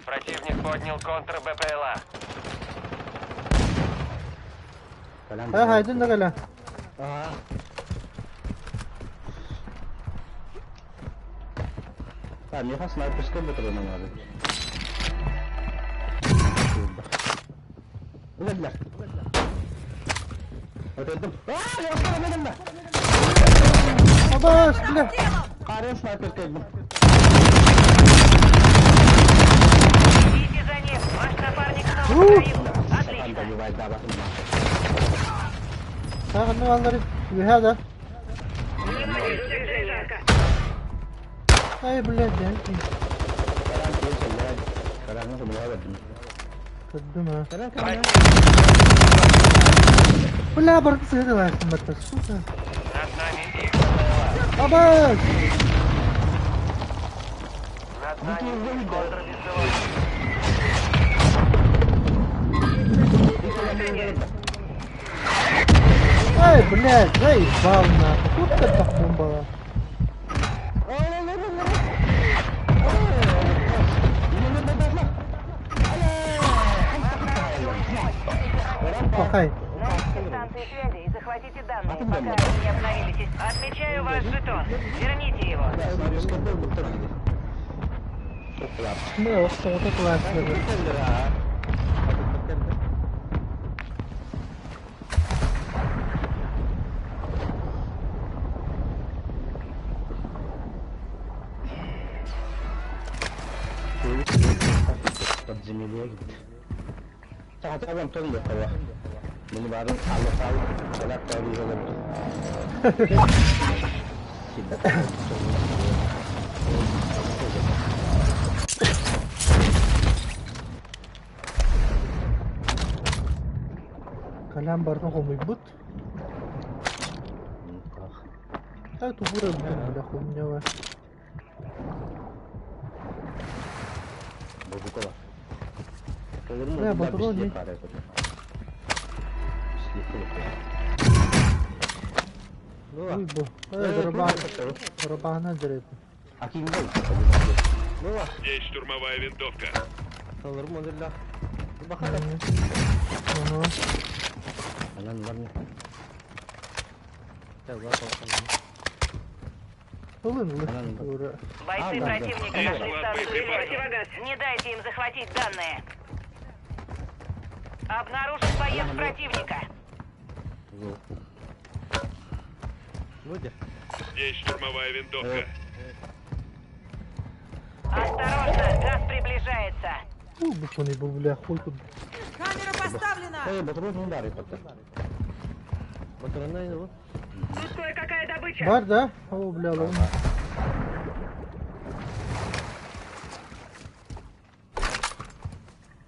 S5: Противник поднял контр БПЛА.
S1: А, хайдын да кэлэ. Абас, бля.
S4: В строю. Отлично.
S1: Тағы не алары? Үһә да.
S4: Внимание, движение.
S1: Ай, блядь, я Көрдүм, а. Бля, барып сыйдылар, бата, сука.
S5: Над нами их БПЛА.
S1: Абас!
S5: Над нами их контрбеспилотник.
S1: Ай, блядь, заебал нахуй. Тут как бомба. Пахай.
S4: Найдите станции связи и захватите данные, пока они не обновились. Отмечаю ваш жетон. Верните его.
S1: Мы вот классно.
S2: Подземелье gitti. Tahtadan ton da kava. Beni bari Allah Allah tarihi olabilir.
S1: Калям бардын хомуйбут. Та тубура бля хуйня.
S2: Bozuk ola.
S1: Ne, patron ne? Ой, бу. Эй, барабан. Барабана дерет.
S6: Здесь штурмовая винтовка.
S1: Ага. Ылын, ылын. Ура.
S4: Бойцы противника нашли
S6: Склад
S4: станцию
S6: боеприпасов.
S4: связи. Не дайте им захватить данные. Обнаружен боец противника.
S6: Здесь штурмовая винтовка.
S4: Осторожно, газ приближается.
S1: Ой, бу бу, бля, хуй тут.
S7: Камера поставлена!
S4: Тут кое-какая добыча.
S1: Бар, да? О, бля, ладно.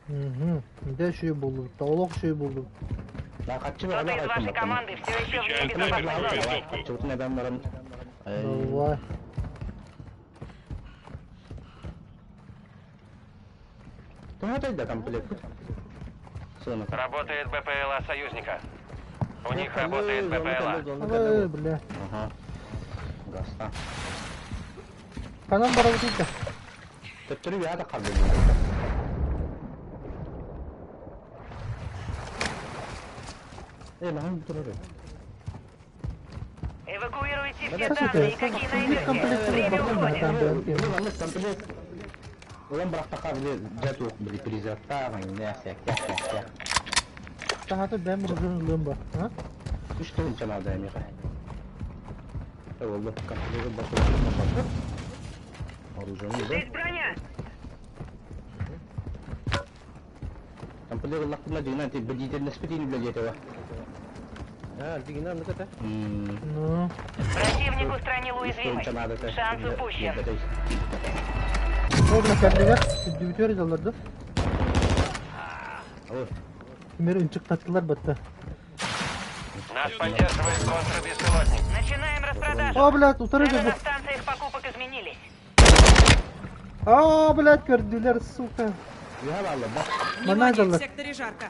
S1: Угу. Де şey bulduk. Tavlak şey bulduk.
S4: Кто-то из вашей команды все еще вне безопасной зоны.
S1: Давай.
S5: Работает БПЛА союзника. У них работает БПЛА.
S1: Ой, бля. Kanam барабытыйда.
S4: Эвакуируйте все
S1: Слушайте,
S4: данные, какие
S1: bir
S4: найдете.
S1: комплект
S4: Время уходит.
S1: Tahata ben burcunun lımba. Ha?
S4: Здесь броня.
S1: Ну.
S4: Противник устранил уязвимость. Шанс упущен.
S1: О, бля, кәлдегер. Дүбүтөр жаларды. Кимер үнчүк таттылар батта.
S5: Нас поддерживает контрбеспилотник.
S4: Начинаем распродажу.
S1: О, блядь, утары
S4: Цены на
S1: да.
S4: станциях покупок изменились.
S1: А, блядь, көрдүлөр, сука. Мана
S7: Внимание, в
S1: жалар.
S7: секторе жарко.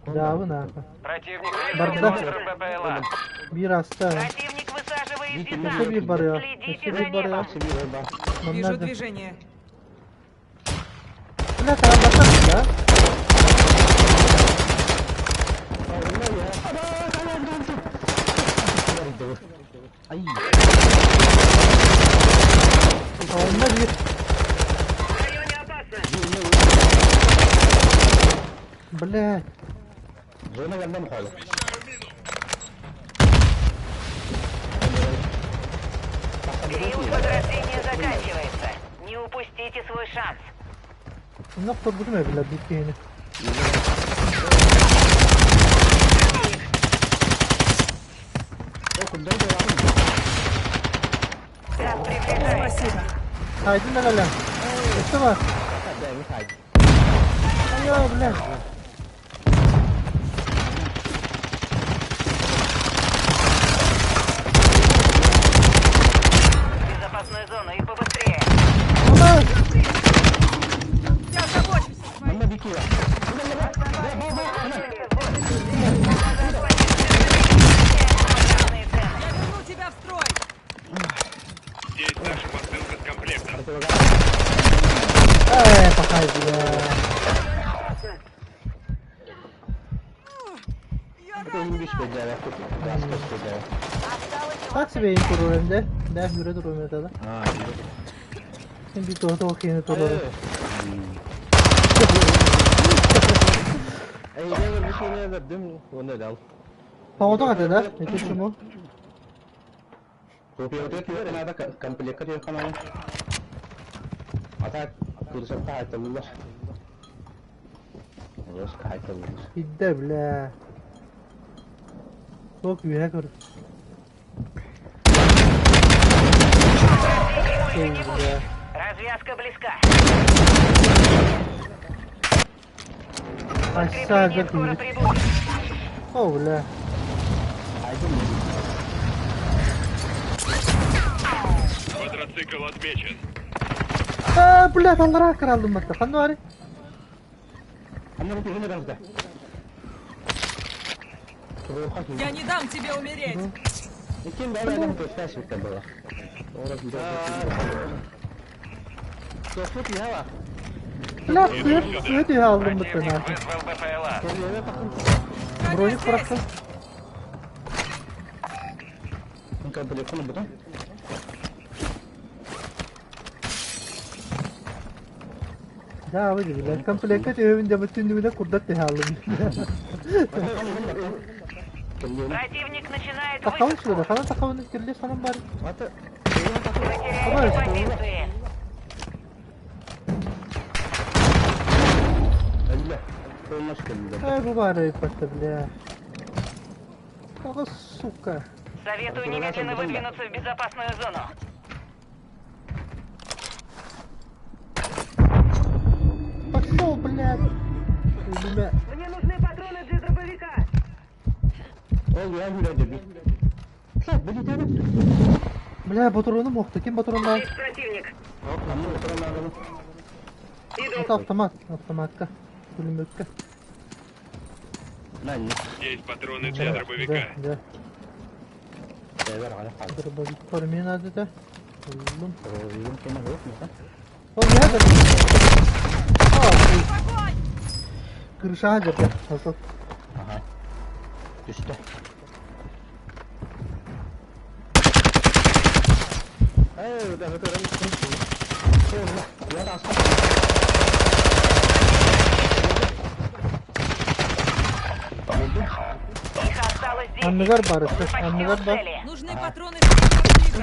S1: Дабы нахуй.
S5: Противник вышел
S1: Барда.
S5: контр БПЛА.
S1: Bir hasta.
S4: Противник высаживает
S1: Өсө
S4: десант.
S1: bir бар ya.
S4: Следите
S1: Өсө
S4: за
S1: bir бар ya.
S4: небом.
S7: Вижу
S1: Маннада.
S7: движение.
S1: Бля, тарабата да? Онна bir.
S4: В районе опасно.
S1: Блядь.
S4: Период возрождения заканчивается. Не упустите свой шанс.
S1: Онно охторбутум эбилэр биир киһини.
S4: Газ приближается.
S7: Спасибо.
S1: Хайдын да кэлэн. Өссө бар. Айоо, бля.
S4: Безопасную зону и побыстрее.
S1: Ама!
S7: Я забочусь о своих.
S4: Главные цены.
S7: Я верну тебя в строй.
S6: Здесь наша посылка с комплектом.
S1: Ээ, пахай, бля.
S7: Я ранена.
S1: Так себе им турурем де. Бә хүрэ турурем это да. Син bir tohta okuyunu турурем. Тоҕото ата да? Это чему? Идде бля. Çok üye kör.
S4: Больше не
S1: Ой,
S4: будет.
S1: бля.
S4: Развязка близка.
S1: Aşağı
S4: Подкрепление скоро
S1: көр.
S4: прибудет.
S1: О, бля.
S6: Квадроцикл отмечен.
S1: А, бля, таллара кралдым бакта. Ханны бар?
S7: Я не дам тебе умереть.
S1: Бля,
S6: Иду
S1: сыыр,
S6: сюда.
S1: сыыр түйе алдым бакта.
S5: Противник вызвал БПЛА.
S7: Броня
S1: Броник
S7: здесь.
S1: бырахтым. Да, вы бля. Комплекте түйөбүн деп түндүгүнө курдат түйе алдым.
S4: Противник начинает
S1: Такабын
S4: высадку.
S1: шуда, хана такабын кирле санам бар.
S4: Вы теряете позиции.
S1: Ай, бу бары бакта, бля. Ага, сука.
S4: Советую немедленно выдвинуться в безопасную зону.
S1: Пошел, блядь. Бля.
S4: Мне нужны патроны для дробовика.
S1: Бля, батуруну мохту. Ким батурун бар?
S4: Есть противник. Иду.
S1: Это автомат. Автоматка. Пулеметка.
S6: Здесь патроны для
S1: Да,
S6: дробовика.
S1: да. Дробовик бар мен надо да. Уллум. О, не надо. А,
S7: Огонь!
S1: крыша жерде. Асыл.
S4: Их осталось 10.
S1: Анныгар бар,
S4: Вы почти у
S1: анныгар бар.
S4: цели.
S7: Нужны патроны для дробовика.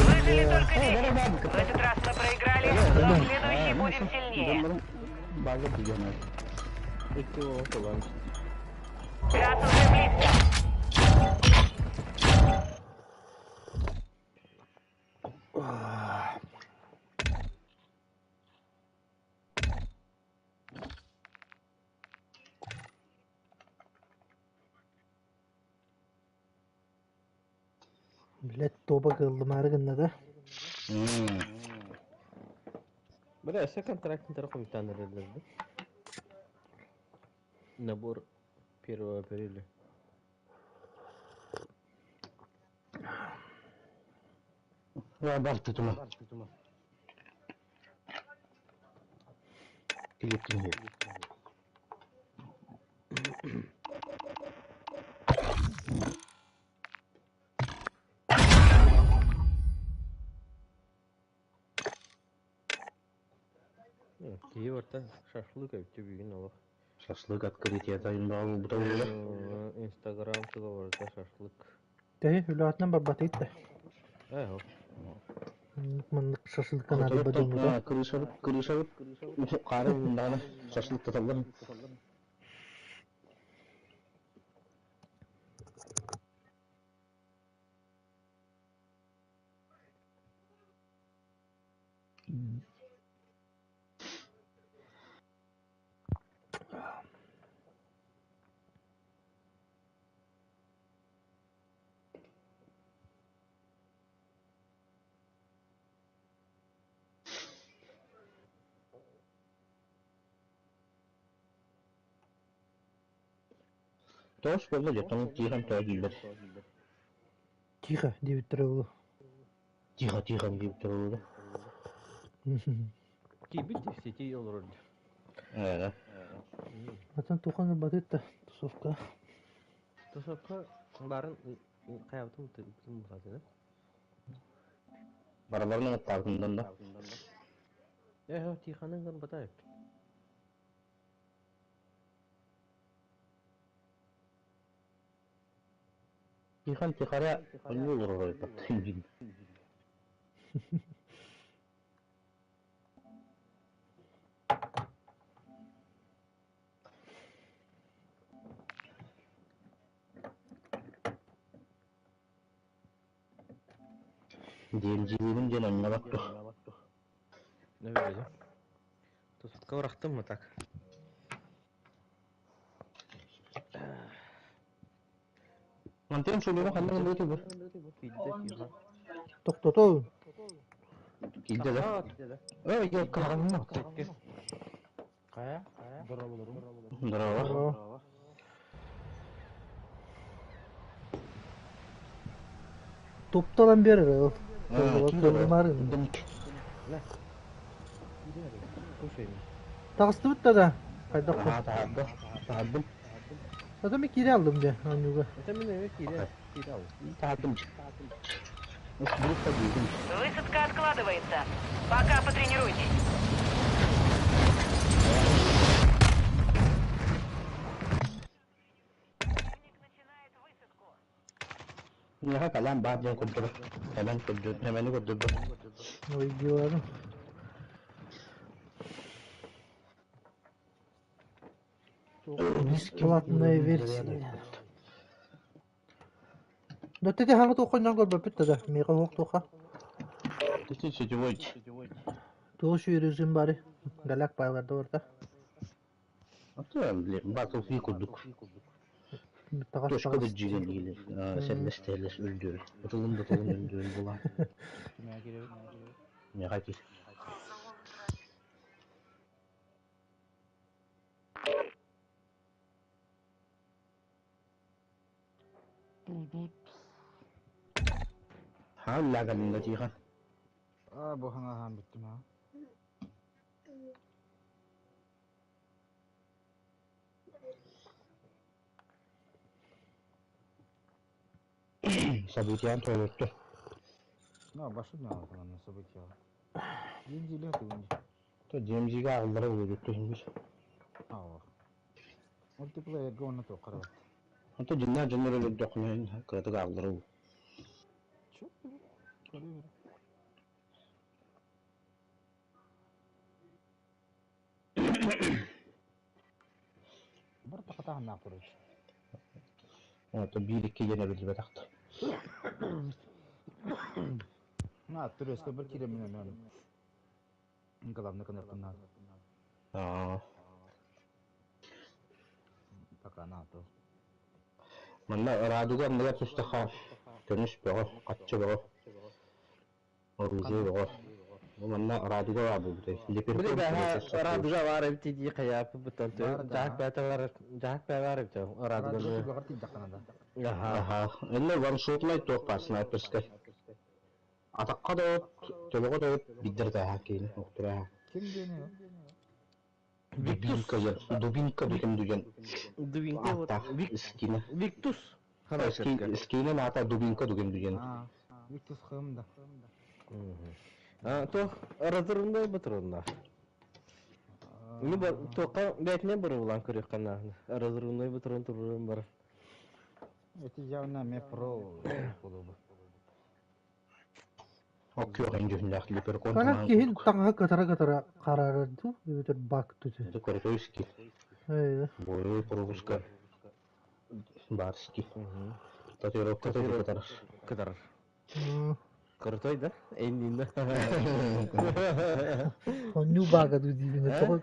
S4: Выжили только 10. В этот раз мы проиграли, но в следующий будем сильнее. Газ уже близко.
S1: Блядь, тоба кылдым аргынна да.
S3: Бля, все контракт да? Набор 1 апреля. Киеварта шашлык өттү бүгүн олох.
S2: Шашлык открытие тайындагы буталуулар.
S3: Инстаграм туга барда шашлык.
S1: Тэһи үлэҕитинэн барбатыйт да.
S3: Э, хоп.
S1: Маннык шашлыкка наадыйбат дьоммут.
S2: Крышабыт, крышабыт, хаары муннаҕына шашлык туталлар. Тоҕус буолла дьэ, тоҥ тиихэн тоҕо дииллэр.
S1: Тихо диэбиттэрэ буолуо.
S2: Тихо, тихо диэбиттэрэ буолуо.
S3: Киирбит дии, сити олорор дии.
S2: Ээ.
S1: Атын тухан ылбатыт да тусовка.
S3: Тусовка баарын хайабытын бутатын
S2: Барыларын ыҥыттаабытын да.
S3: Ээ, Тихоны ыҥырбата эбит.
S2: Тихон тихаря онньуу олорор эбит. Диэмдьиибин диэн онньобот дуо?
S3: Не видели? Тусутка бырахтым мы так.
S2: Мантан шулура ханна гынды бу?
S3: Киирдэ тиха.
S1: Тохтотоо.
S2: Киирдэ да? Эй, я каҕанна. Хайа? Здорово. Здорово.
S1: Тупталан биэрэр ол. Тыллымарын. Таҕыстыбыт да да. Хайдах
S2: Таһардым. Таһардым.
S1: Ата мен киире алдым дьэ оонньууга.
S3: Это мен эме киире киире алдым.
S2: Таһардым.
S4: Высадка откладывается. Пока потренируйтесь.
S2: Миэхэ кэлэн баар диэн курдук. Кэлэн көрдүр, эмэни көрдөрбөт.
S1: Ойдуорум. Бесплатная версия. Да ты хаҥа туохханнан көрбөппүт да, миэхэ уһук туоха.
S2: Ты сетевой.
S1: Туох үчүгэй режим бары. Галяк пайларда барда.
S2: А блин, Battlefield курдук. Точка да дьиген диилер. Сэллэс-тэллэс өлдүөр. Ытылын да тылын өлдүөр була. Миэхэ кир. Хааллааганна тиихан.
S8: Аа, бу хаҥаһаан бүттүм аа.
S2: Событиян туолутту.
S8: На, башы на события. DMZ-ле тугунди.
S2: То DMZ-га аҕаллара өлүттү иһингис.
S8: Аа. Мультиплеерга онно туоххара бат.
S2: Онто дьиннээх дьоннор өлөрдөххүнэ кыратык аҕаллара уу.
S8: Чё? Көрү Бар тахатаһыннаах турар.
S2: Ото биир-икки диэн эбиллибэтэх да.
S8: На, түрөскө бір киремин өнөн. Главный кыныркыннар.
S2: Аа.
S8: Пока на то.
S2: Манна Радуга анныгар түстэххэ көмүс бөҕө, хаччы бөҕө, оружие бөҕө. Бу манна Радуга баар буолбутай.
S3: Били бэһэ Радуга баар эбит дии хайааппыттан дьаһак бэйэтэ бар дьаһак бэйэ баар эбит Радуга.
S8: Радуга түгэҕэр тиийдэххинэ да.
S2: Аха. Инне ваншотнай туох баар снайперскай. Атахха да от, төбөҕө да от биддер тааһа киин охтураха.
S8: Ким диэни
S2: Дубинка диэн, Дубинка дутун диэн
S3: Дубинка вот
S2: ааттаах скина.
S3: Виктус.
S2: Скинин аата Дубинка дугин диэн.
S8: Виктус хым да.
S3: А то разрывной батронна. Ну тоқа бәтіне бір улан көрек қана разрывной батрон турурун бар.
S8: Эти явно ме про клубы.
S2: Оккуох индюхнях липеркон
S1: Канах киһин таҥаһа кытара-кытара хараарар дуу, эбэтэр бак түтү.
S2: Это крутой скилл. Боевой пропуска барский. Татуировка тоже кытарар.
S3: Кытарар. Крутой, да? Эйнин.
S1: Онньуу баага дуу диибин тоҕо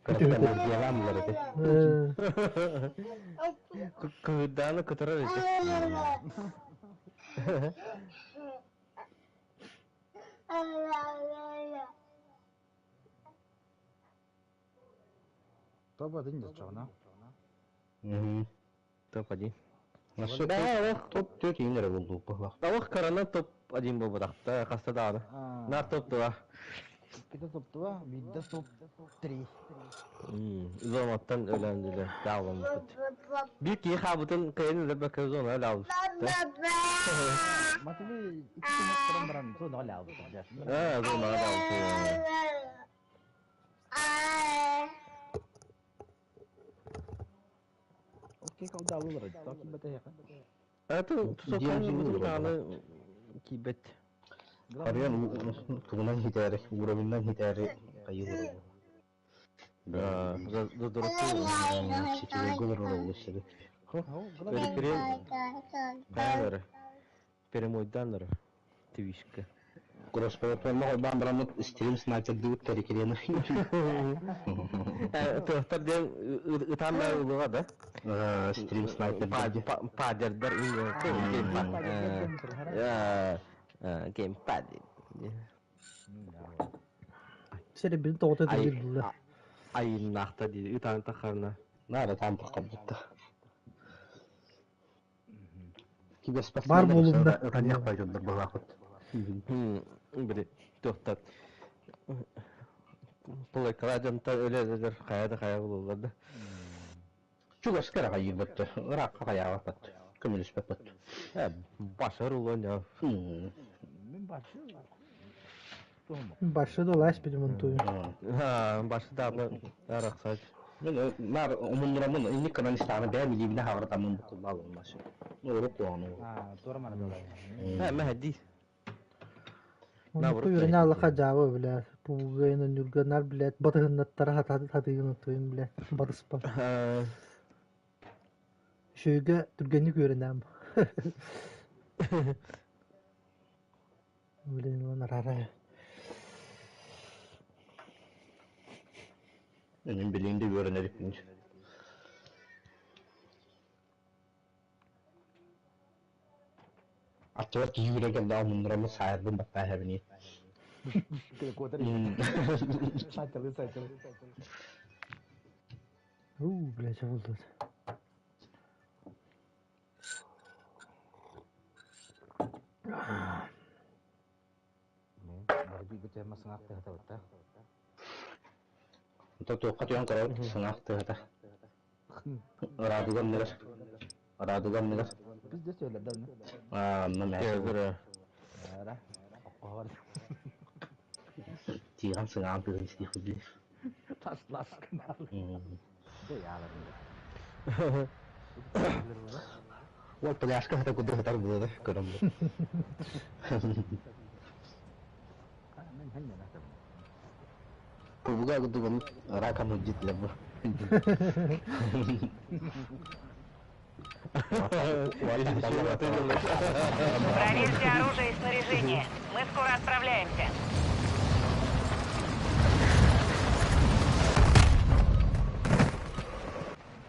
S2: Кытарар эти.
S3: Кыһыдааны кытарар эти.
S8: Топ-1 дьоччоҕуна.
S3: Топ-1.
S2: Топ-4 иинэрэ булдук баһлах.
S3: Тавах карана топ-1 буолбатахта, хаста даҕаны. Наар топ-2.
S8: Иккитэ топ-2, биирдэ топ-3.
S3: Зонаттан өлөн үлэ даалламмыт. Биир киһи хаабытын кыайан өлөрбөккө зона өлөбүт.
S8: Матвей икки күн баран зонаҕа өлөбүт.
S3: Ээ, зонаҕа өлөбүт.
S8: Окей, колдалылар. Токибет.
S3: Это тусокан кибет.
S2: Харыйан тугунан хитээри, уровеннан хитээри хайыылар.
S3: Да, Перемойданнар твишка.
S2: Кроссплатформа холбаан бараммыт стрим снайпердыыбыт тэрикириэн.
S3: Тыахтар диэн ытаан да ылыга да.
S2: Стрим снайпер.
S3: Падердар геймпад.
S1: Сири бин тоҕото дилбилла.
S3: Айыннаахта дии ытаан тахарна.
S2: Наада таан таххабытта.
S1: Бар буолумна.
S2: Ытаньях пайдондар балаахыт.
S3: Били туохтар. Пулайкала дьонтор өлө-өлөр хайа да хайа булуллар да.
S2: Чугаска эрэ хайыырбат, ыраахха хайаабаппат, көмөлөспөппөт.
S3: Башар улуон я.
S8: Мин башы.
S1: Башы да лас били мунтую.
S3: Башы да арахсач.
S2: Мен нар умуннурамын инник канан истааны бэйэм илиибинэ хаҕыратаммын буккуллаалым машы. Орук куону.
S8: Туора мана да.
S3: Мәһәди.
S1: Оннуку үөрэнэ аллаха дьаабы билээ. Пугайын ньурганар билээт батыһыннаттара хатыгын туйун билээт батыспа. Шөйгө түргэнник үөрэнэм. Блин, он арара.
S2: Менин билиңде үөрэнериппин. Аттыбар киһи үрэгэр да умуннураммыт саайарбын баттаа хэбини.
S8: Сайталы, сайталы.
S1: У, блядь, болду.
S2: То туохха түһэн көрөбүт сыҥаах тыһата. Радугам нигер. Радугам нигер.
S8: Biz de söyler mi?
S2: Аа, онно мэ.
S8: Ара. Оккор.
S2: Тииган сыҥаан тыһын истиэх билир.
S8: Тас лас канал. Де ялар.
S2: Ол пляжка хата куду хатар буолар көрөм.
S8: Мен ханна нахтам.
S2: Кубуга кудуган ракам худжит лебу.
S4: Проверьте оружие и снаряжение. Мы скоро отправляемся.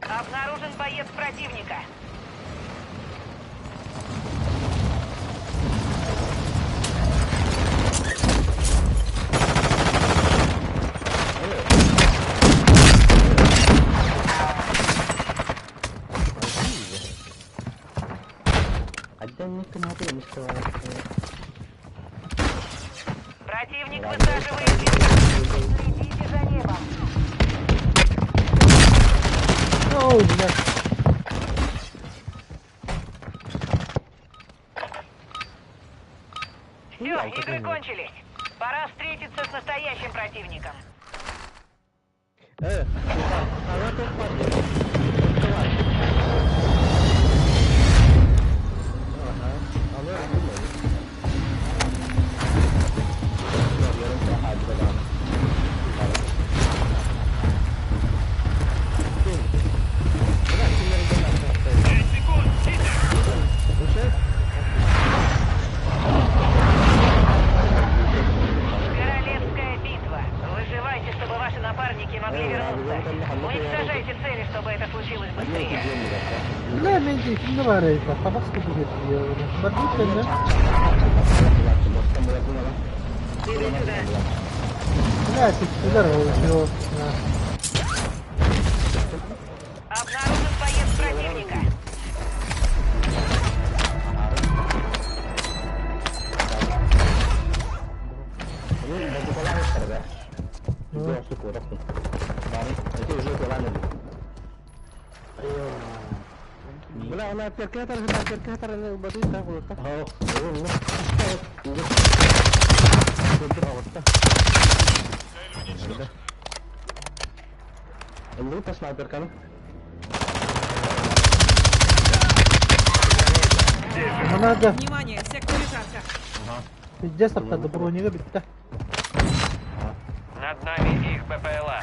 S4: Обнаружен боец противника. Противник высаживает десант. Следите за небом.
S1: Оу, блядь.
S4: Все, игры кончились. Пора встретиться с настоящим противником.
S3: Она тут
S4: смогли вернуться. Уничтожайте цели, чтобы это случилось быстрее.
S1: Бля, мен де кимде бар edi? Табақ купып Бар бит да.
S4: Иду сюда.
S1: Бля, тиктилер ол всё.
S4: Обнаружен боец противника.
S3: Бля, она перкетер, перкетер, бадыта, вот так. Лута снайперканы.
S1: Надо.
S7: Внимание, в секторе жарко.
S1: Пиздец, аптады бронига битте.
S5: Над нами их БПЛА.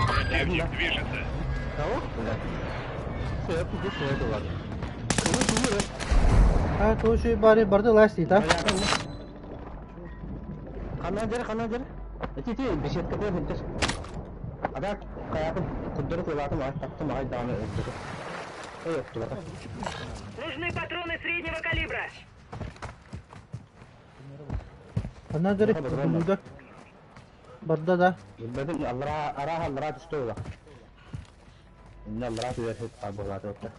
S6: Противник движется.
S3: Кого? Все, я пиздец, это ладно.
S1: А, то еще бары барды ласти, да?
S3: Қана жер, қана жер. Эти ти беседка де хинтер. Ада каятым куддыры кылатым ай таптым ай даны өттү. Эй, өттү бата.
S4: Нужны патроны среднего калибра.
S1: Ана дери булуда. Барда да.
S3: Билбедим аллара араха аллара түштү ола. Инна аллара түгер хет табылаты өттү.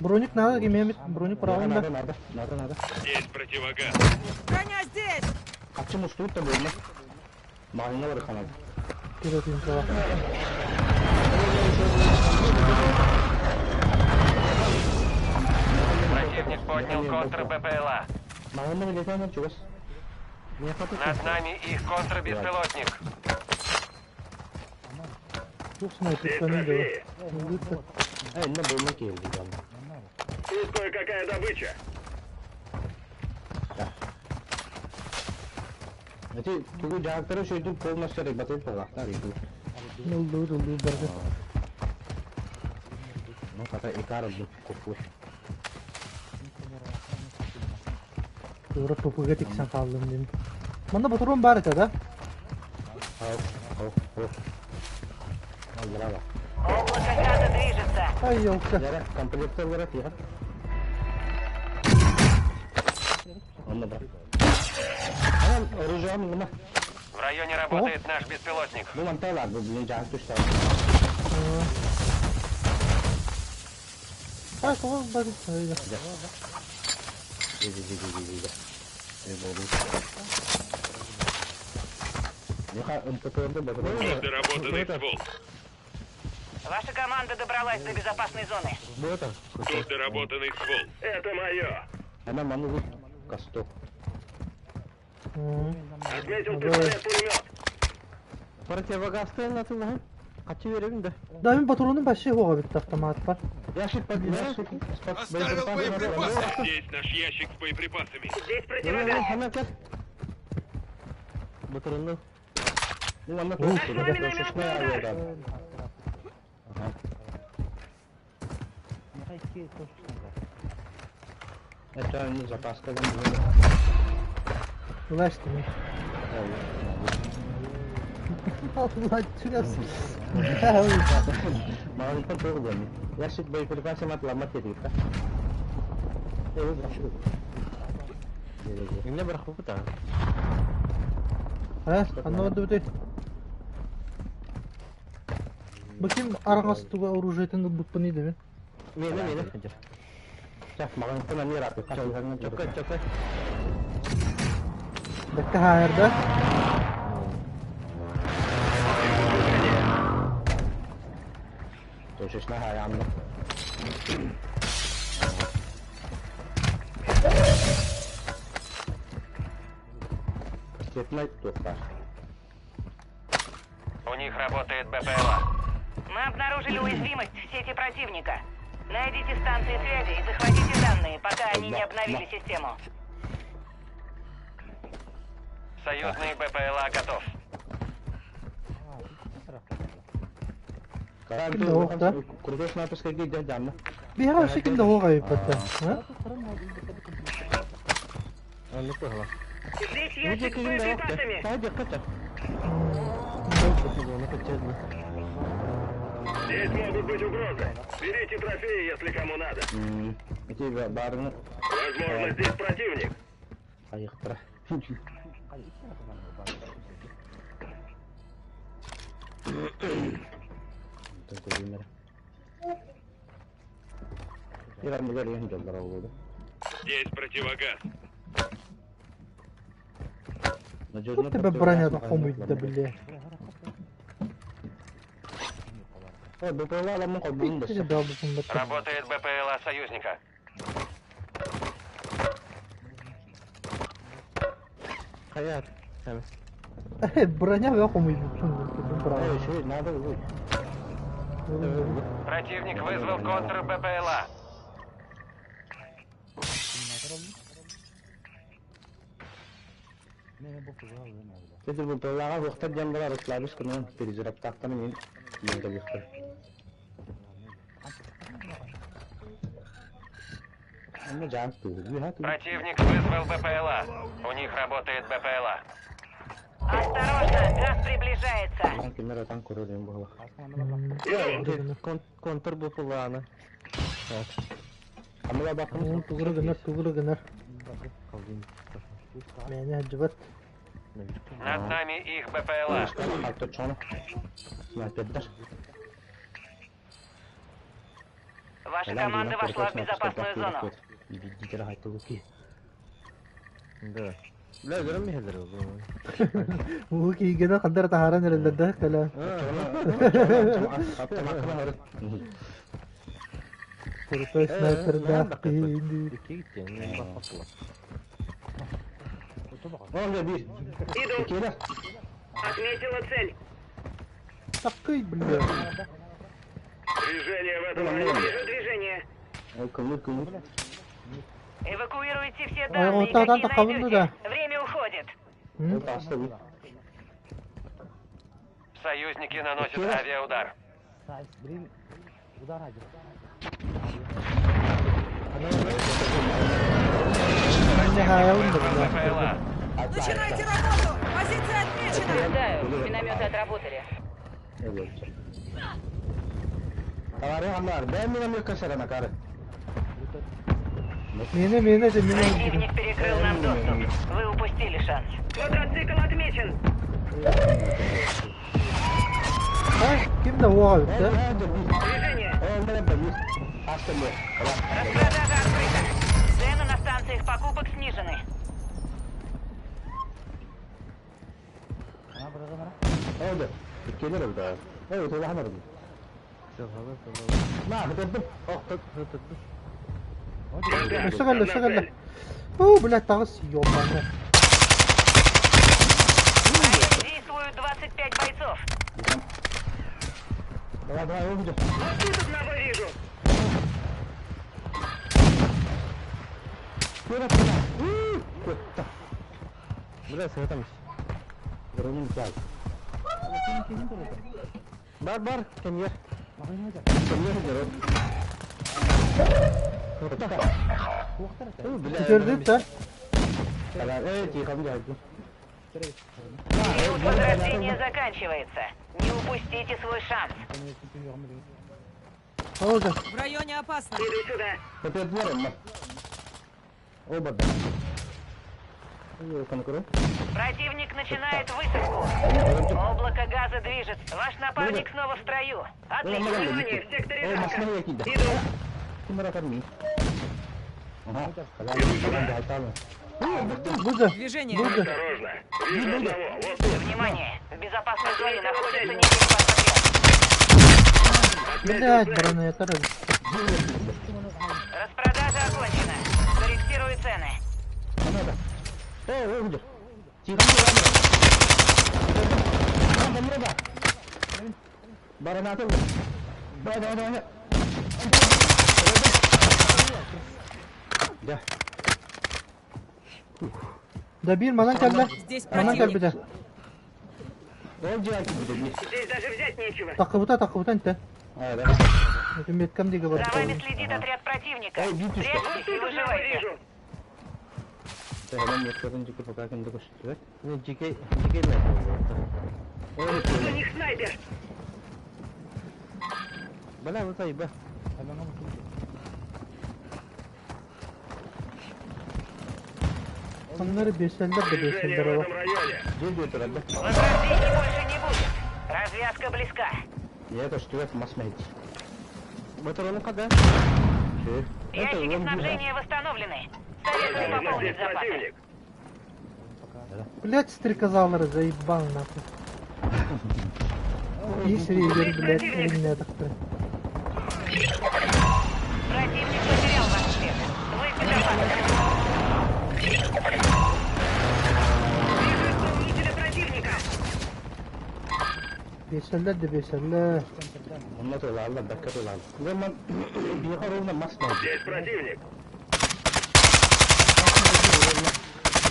S1: Броник надо, кимемит, броник правында.
S3: Надо, надо, надо, надо.
S6: Здесь противогаз.
S7: Броня здесь!
S3: Качы мушту та болма. Мағына бар канал.
S1: Киротин права.
S5: Противник поднял контр БПЛА.
S3: Мағына билетен чугас. Не хватит.
S5: Над нами их контрбеспилотник.
S1: Тух снайпер да.
S3: Эй, инна болма келди.
S6: Тут кое-какая добыча.
S3: Эти тугу жактары шөйдүн полностью ребятын палактар иду.
S1: Улду, улду барды.
S3: Ну, ката икар бу купу.
S1: Тура топуга тиксен калдым дим. Мында патрон бар edi да?
S3: Ау, ау, ау. Аллара.
S4: Облако газа движется.
S1: Ай, ёлка.
S3: Яра, комплектор бар тига. Онна бар. Ана оружие мына.
S5: В районе работает наш беспилотник.
S3: Бу мантайлар бу блин жак түштү.
S1: А, кого бар? Ай, да.
S3: Ди ди ди ди ди. Э болду. Неха МПТ-ды
S6: Тут доработанный ствол.
S4: Ваша команда добралась до безопасной зоны.
S3: Бу это.
S6: Тут доработанный ствол. Это мое.
S3: Ана ману касток.
S6: Отметил пистолет-пулемет.
S3: Противогаз на Качы беребин да.
S1: Да, мен патронум вообще хоға битте автомат бар.
S3: Ящик под ящик.
S6: Оставил боеприпасы. Здесь наш ящик с боеприпасами.
S4: Здесь противогаз.
S3: Ана кет. Батырынды. Ну, ана
S4: Нашла минометный удар.
S3: Это не запаска там.
S1: Ласти ми. Allah чугас.
S3: Маған тоғыз Ящик боеприпасы матламат кетик да. Э, башы. Эмне бирок бу да.
S1: А, аны бите. Баким араңас туга оружие тенде бутпын иде мен.
S3: Мени мени. Так, маған кына не рапы. Чокка, чокка.
S1: Бекке хайырда.
S3: Точечно хаямны. Кастетный тоқтар.
S5: У них работает БПЛА.
S4: Мы обнаружили уязвимость в сети противника. Найдите станции связи и захватите данные, пока они не обновили систему.
S5: Союзный БПЛА готов.
S1: Кимде оқ да?
S3: Крутой снайперский гидя жанны.
S1: Бия вообще кимде оқ айып батта. А?
S3: Аны кыла.
S4: Здесь Здесь ящик с боеприпасами.
S6: Здесь могут быть угрозы. Берите трофеи, если кому надо. Возможно, здесь противник. Здесь противогаз.
S1: Тут тебе броня хомуйда, бля.
S5: Работает БПЛА союзника.
S1: Броня хомуйда.
S5: Противник вызвал контр БПЛА. Противник вызвал БПЛА. У них работает БПЛА.
S4: Осторожно, газ приближается.
S3: Контр БПЛА.
S1: Тугры гынар. Меня жбат.
S5: Над нами их БПЛА.
S4: Ваша команда вошла в безопасную зону.
S3: Да. Бля,
S1: Луки гена хандар тахаран эрэллэрдэ кэлэ. Крутой снайпер да.
S4: Иду. Отметила цель.
S1: Такой, бля.
S6: Движение в этом районе.
S4: Вижу движение. Эвакуируйте все данные, какие найдете. Время уходит.
S5: Союзники наносят авиаудар. БПЛА.
S7: Начинайте работу! Позиция отмечена!
S4: Предупреждаю, минометы отработали.
S1: Мені же мені.
S4: Противник перекрыл нам доступ. Вы упустили шанс. Квадроцикл отмечен.
S1: Ким да уа да?
S4: Движение. Распродажа открыта. Цены на станциях покупок снижены.
S1: اشتغل اشتغل. О, блядь, тагыс ёбаный.
S4: Действуют 25 бойцов.
S2: Давай, давай, увидим.
S6: Вот тут одного вижу.
S3: Бля, там. Бар, бар, кемьер.
S1: Gördün да?
S4: Период возрождения заканчивается. Не упустите свой шанс.
S7: В районе опасно.
S4: Иду сюда. Противник начинает высадку. Облако газа движет. Ваш напарник снова в строю. Отлично. Внимание, в секторе Жака. Иду.
S7: Движение.
S6: Осторожно. Вижу одного. Вот тут.
S4: Внимание! В безопасной зоне находится некий отряд.
S1: Блядь, бронетор.
S4: Распродажа окончена. Корректирую цены.
S1: Да bir манан кэллэ.
S7: Здесь
S1: Манан
S7: противник.
S1: кэлбитэ.
S4: Здесь даже взять нечего.
S1: Такыбыта такыбыта инте. Меткам диге бар.
S4: За вами следит отряд противника. Прячьтесь и выживайте.
S2: Тэһэнэн миэстэтин дьикти пока ким да көстүбэт.
S3: Дьикэй, дьикэй мээсэ
S4: У них снайпер!
S3: Бля, вот айба.
S1: Onları beseller de
S6: Движение
S1: beseller
S6: в
S1: ola.
S6: этом районе.
S2: Дьиэ дьиэ турар да.
S4: Возрождений больше не будет. Развязка близка.
S2: Ийэ көстүбэт мас мэйт.
S3: Батарону када?
S2: Ши.
S4: Ящики снабжения восстановлены. Советую
S6: Возможно,
S4: пополнить
S6: здесь
S4: запасы.
S6: противник.
S1: Блять, стрекозалары заебал нахуй. И сривер, блять, eline taktı.
S4: Противник потерял ваш след. Вы в безопасности. Вижу исполнителя противника.
S1: Beseller de beseller.
S2: Онно тылааллар, бэккэ тылааллар. Дьэ, биэхэ ровно мас мэйт.
S6: Здесь противник.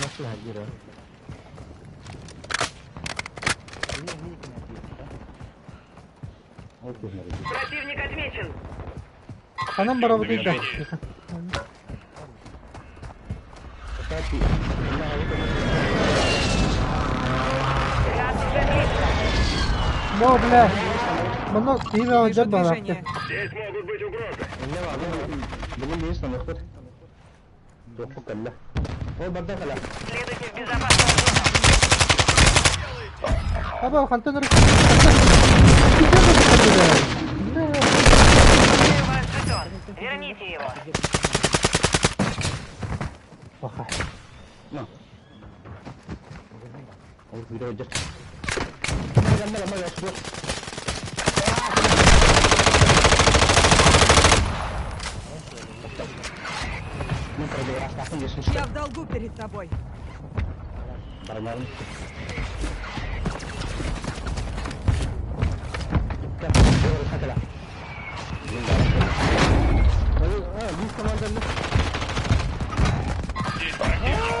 S3: Nasıl hadir ha?
S2: Ол күһүнэр.
S4: Противник отмечен.
S1: Anam barabı da.
S4: Газ уже близко.
S1: Mo бля. Bunu iyi bir
S7: Вижу
S1: hoca bıraktı.
S7: движение.
S6: Здесь могут быть угрозы.
S2: Билин биир саныахпыт. Туохпу кэллэ. Ол барда кэлэ.
S4: Следуйте в безопасную зону.
S1: Abi kantan
S4: Получаю ваш жетон. Верните его.
S1: Баха.
S2: На. Ол биир өйдө. Мага мага суох. Мен продавастаахын десин
S7: Я в долгу перед тобой.
S2: Бармарын.
S3: Biz komandanı.
S6: Здесь противник.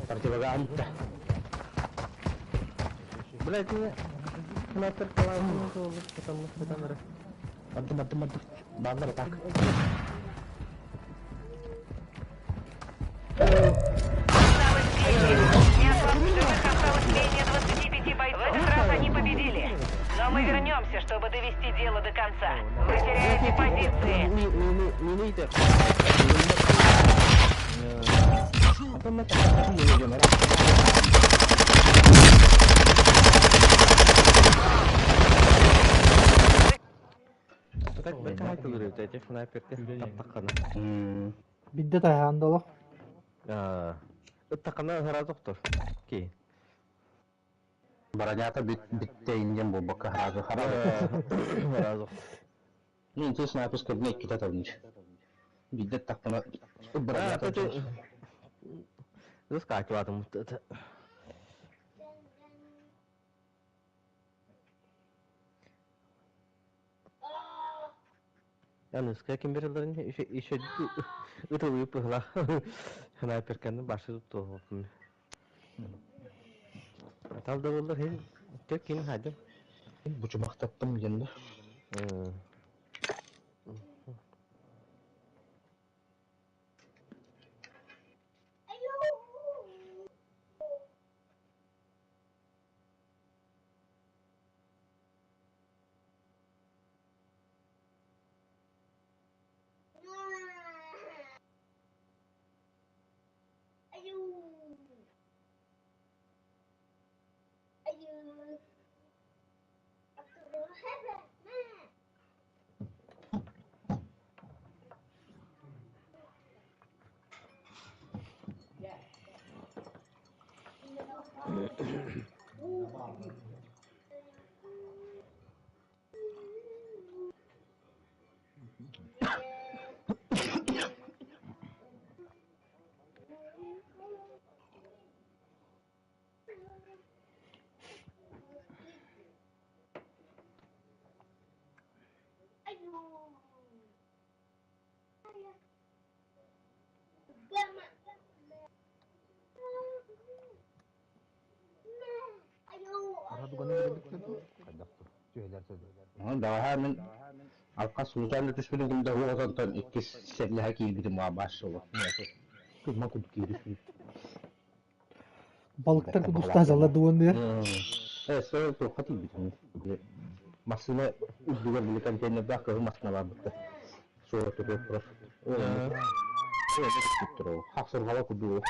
S2: Противоганта.
S3: Блять, не. Метр километр, потому что там
S2: Мадды, мадды, мадды. Баалар так.
S4: Осталось менее. Не осталось, в живых осталось менее 25 бойцов. В этот раз они победили. Но мы вернемся, чтобы довести дело до конца. Вы теряете позиции.
S3: Не не Так бэкэ хайтылыр эти снайперки таптакана.
S1: Бидде тайханды олох.
S3: Аа. Ыттакана хара доктор. Ки.
S2: Бронята битте инден болбакка харазы харазы.
S3: Хара
S2: Ну, интересно, я пускай мне кита тавнич. Бидде тақпана бронята.
S3: Заскакиватым. Яны скаким берелерин еще еще ытылы пыгла. Снайперканы башы тутту. Атал да болдыр хен тек кин хадым.
S2: Бучумақтаттым енді.
S8: Радуганы билбит Хайдах. Түһэлэр
S2: Даҕаһа мин Алқас султан түспүтүн ким да уотантан иккис серлэһэ киирбитим баар суола. Курма курдук киирбит.
S1: Балыктар кудустаазалар дуон диэр.
S2: Сол туохха тиийбитим. Массыына үрдүгэр били контейнердаах кыһыл массыына барбытта. Суола турар турар. Хахсырҕала курдук.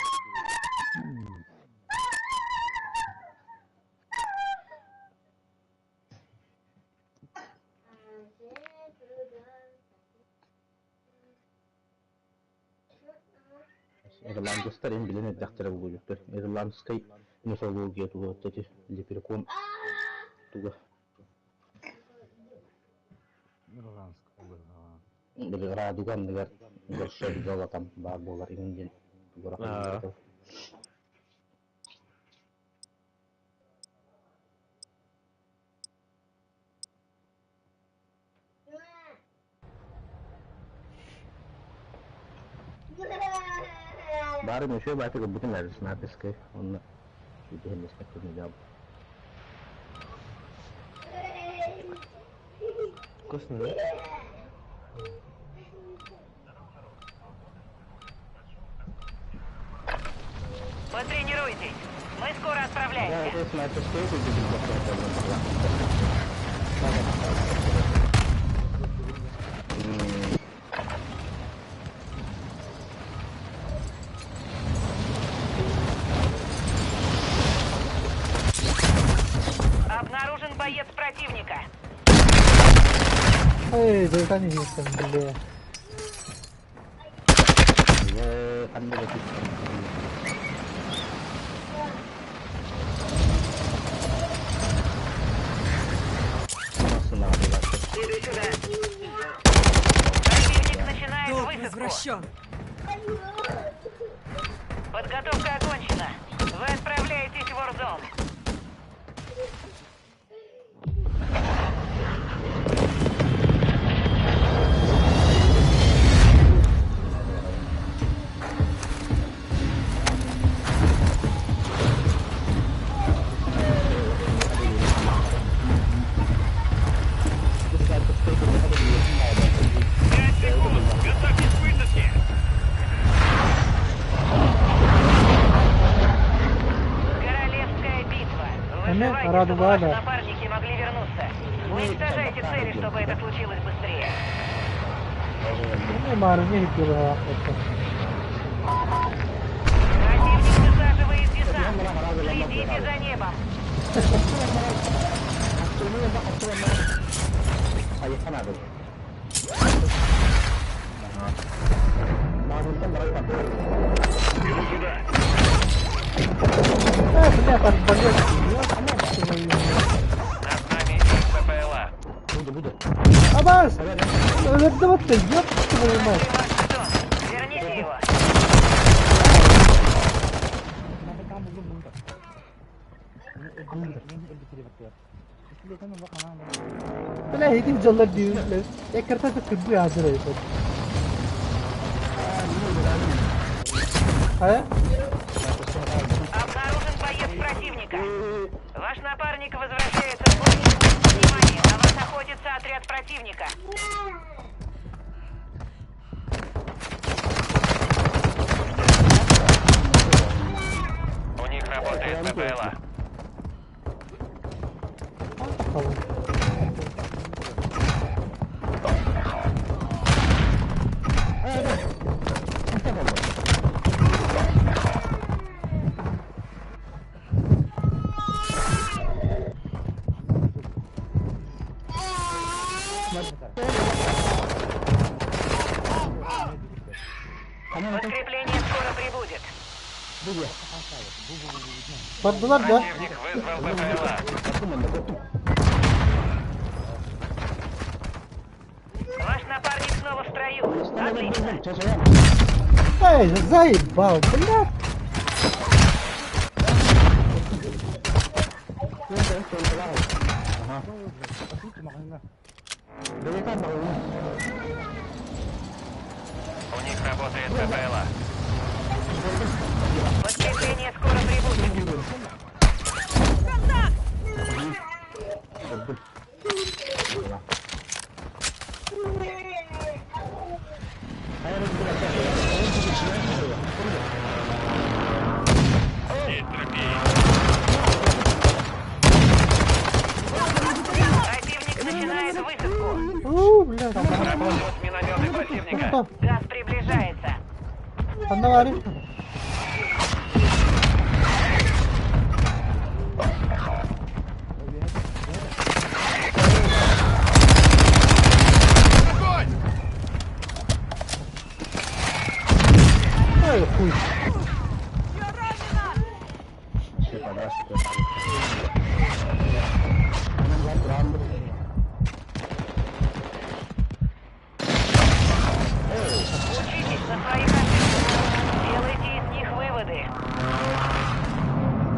S2: Ирландецтар эн билэн эрдэхтэрэ буолуохтар. Ирландскай мифология туга эти лепрекон туга. Били радуга анныгар горшок золотом баар буолар иҥин диэн тугара Бары мөшө бааты көрбүтүм эрэ снайперскай онно итиһэллэспэккэ
S3: Вкусно, да?
S4: Потренируйтесь. Мы скоро отправляемся. Обнаружен боец противника.
S1: Эй, да не бля.
S4: Иду сюда. Противник начинает
S7: Долг
S4: высадку.
S7: возвращен.
S4: Подготовка окончена. Вы отправляетесь в Warzone.
S6: Пять секунд! Готовьтесь к высадке!
S4: Королевская битва.
S1: Эме,
S4: Выживайте, чтобы
S1: радуга,
S4: ваши
S1: да.
S4: напарники могли вернуться. Уничтожайте цели, чтобы это случилось быстрее.
S1: Не мары не хитила.
S4: Противник высаживает десант. Следите за небом.
S6: Иду сюда!
S1: А, бля, арбалет. Ёб твою мать.
S5: Над нами их БПЛА.
S1: Абас! Өлөрдө ёб твою мать.
S4: Нашли ваш жетон. Верните его.
S1: Бля, иди жаллар дии. Экерта кырбы азыр айбат. А?
S4: Обнаружен боец противника. Ваш напарник возвращается в бой. Внимание, на вас охотится отряд противника.
S5: У них работает БПЛА.
S4: Подкрепление скоро прибудет.
S1: Бардылар да.
S5: Противник вызвал БПЛА.
S4: Ваш напарник снова в строю. Отлично.
S1: Эй, заебал, бля.
S5: У них работает БПЛА.
S4: Подкрепление скоро прибудет.
S7: Контакт!
S1: Ханна баарый? Ай, хуй.
S7: Я ранена!
S4: Учитесь на своих ошибках. Делайте из них выводы.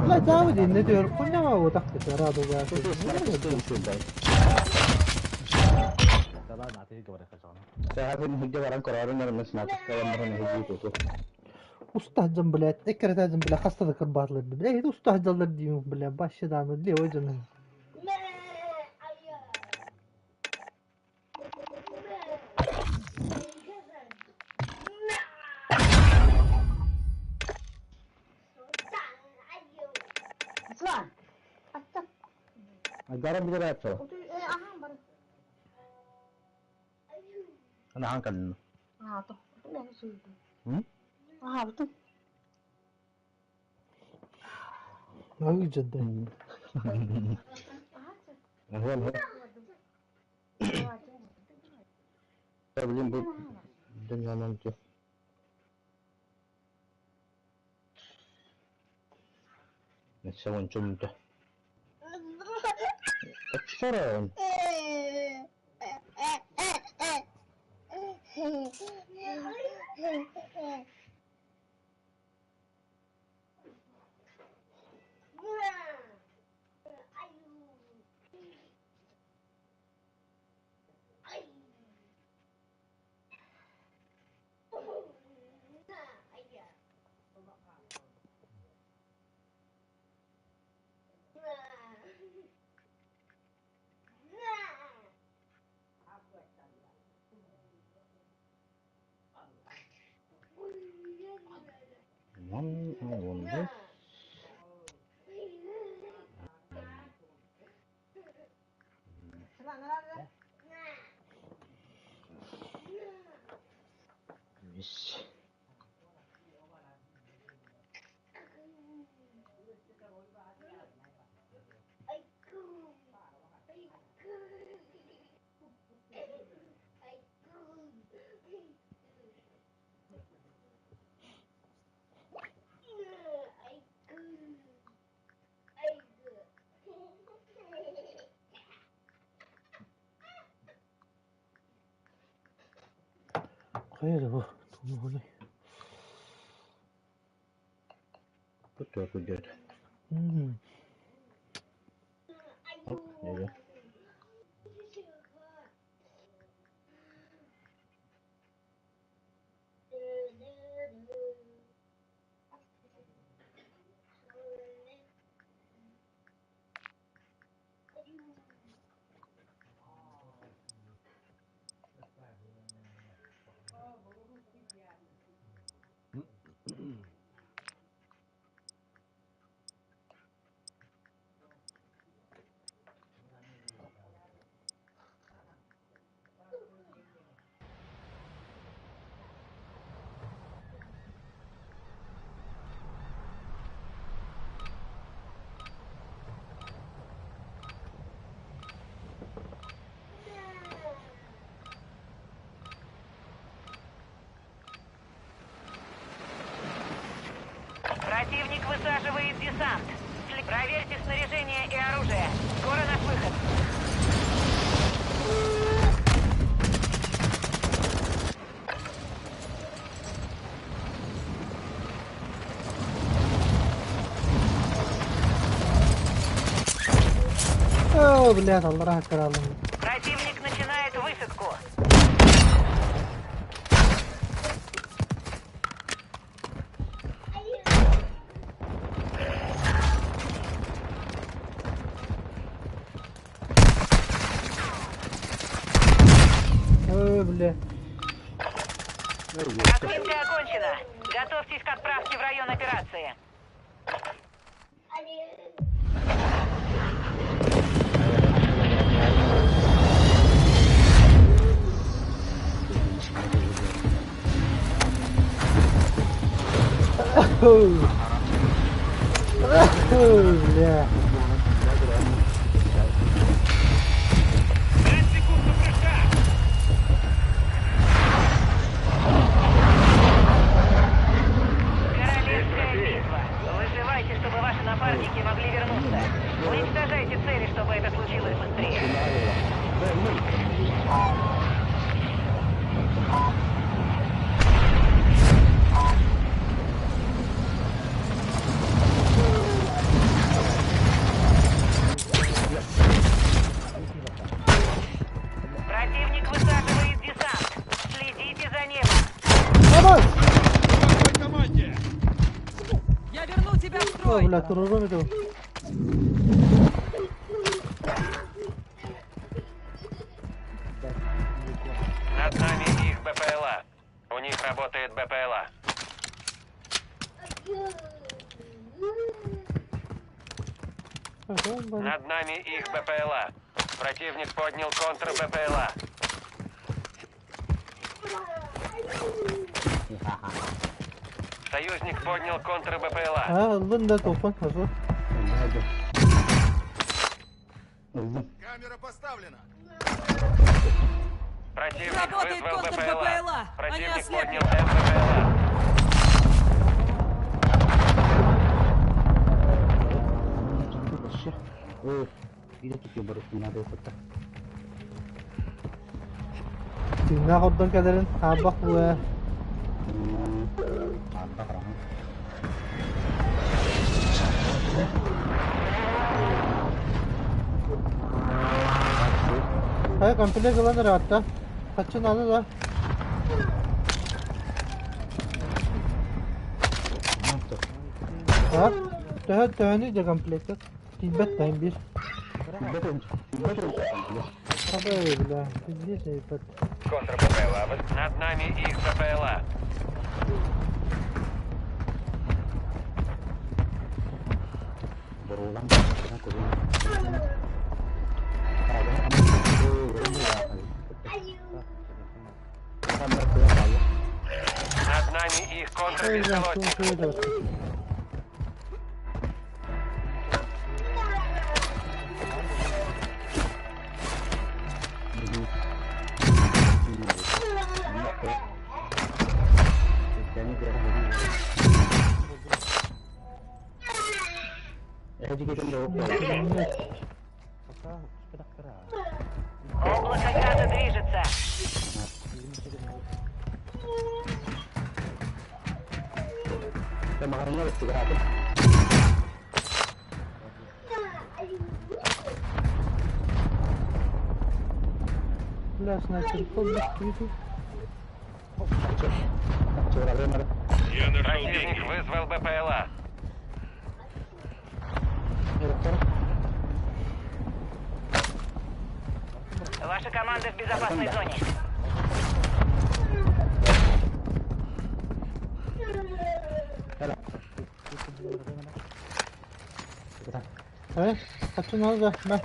S1: Блядь, Ауди, не дör. Хуйня вот так ты радуга. Устаһдьан, блядь, эккирэтээдьэн, бля, хаста да кырбаатылар, бля, устаһдьаллар диим, бля, баще дааны, левой дьону. Ой, جدا. Хайа бу, тумуһунай. Мм.
S4: Противник высаживает десант. Проверьте снаряжение и оружие. Скоро наш выход.
S1: О, блядь, Аллах кралым.
S4: Противник начинает высадку.
S1: Ой, бля.
S4: Разведка окончена. Готовьтесь к отправке в район операции.
S1: Бля.
S6: 5 секунд до прыжка!
S4: Королевская битва. Выживайте, чтобы ваши напарники могли вернуться. Уничтожайте цели, чтобы это случилось быстрее. Противник высаживает десант. Следите за небом.
S1: Давай!
S6: Команде!
S7: Я верну тебя в
S1: О,
S7: строй!
S1: бля, турурум это.
S5: Над нами их БПЛА. У них работает БПЛА. Над нами их БПЛА. Противник поднял контр БПЛА. Союзник поднял контр БПЛА.
S1: А, ыллын да топан, хорошо.
S6: Камера поставлена!
S5: Противник
S7: Работает
S5: вызвал
S7: контр
S5: БПЛА.
S7: БПЛА. Они
S5: Противник
S7: ослепли.
S5: поднял МБПЛА.
S1: Тинна хордон кэлэрин хаабах буэ. Хай комплект ылан ыраатта. Хаччын аны да. А? Төһө төһөнү де комплекте. Тилбет тайм бир. Хабай, бля, пиздец, ебать.
S5: Контр БПЛА. Над нами их БПЛА. Над нами их
S1: Ой, бля,
S5: контрбеспилотник.
S1: что это?
S4: Облако газа движется.
S1: Бля, снайпер, побыстрее.
S6: Я нашел
S5: Противник
S6: деньги.
S5: вызвал БПЛА.
S4: Ваша команда в безопасной зоне.
S1: Э, хаччын аны да. Мэ.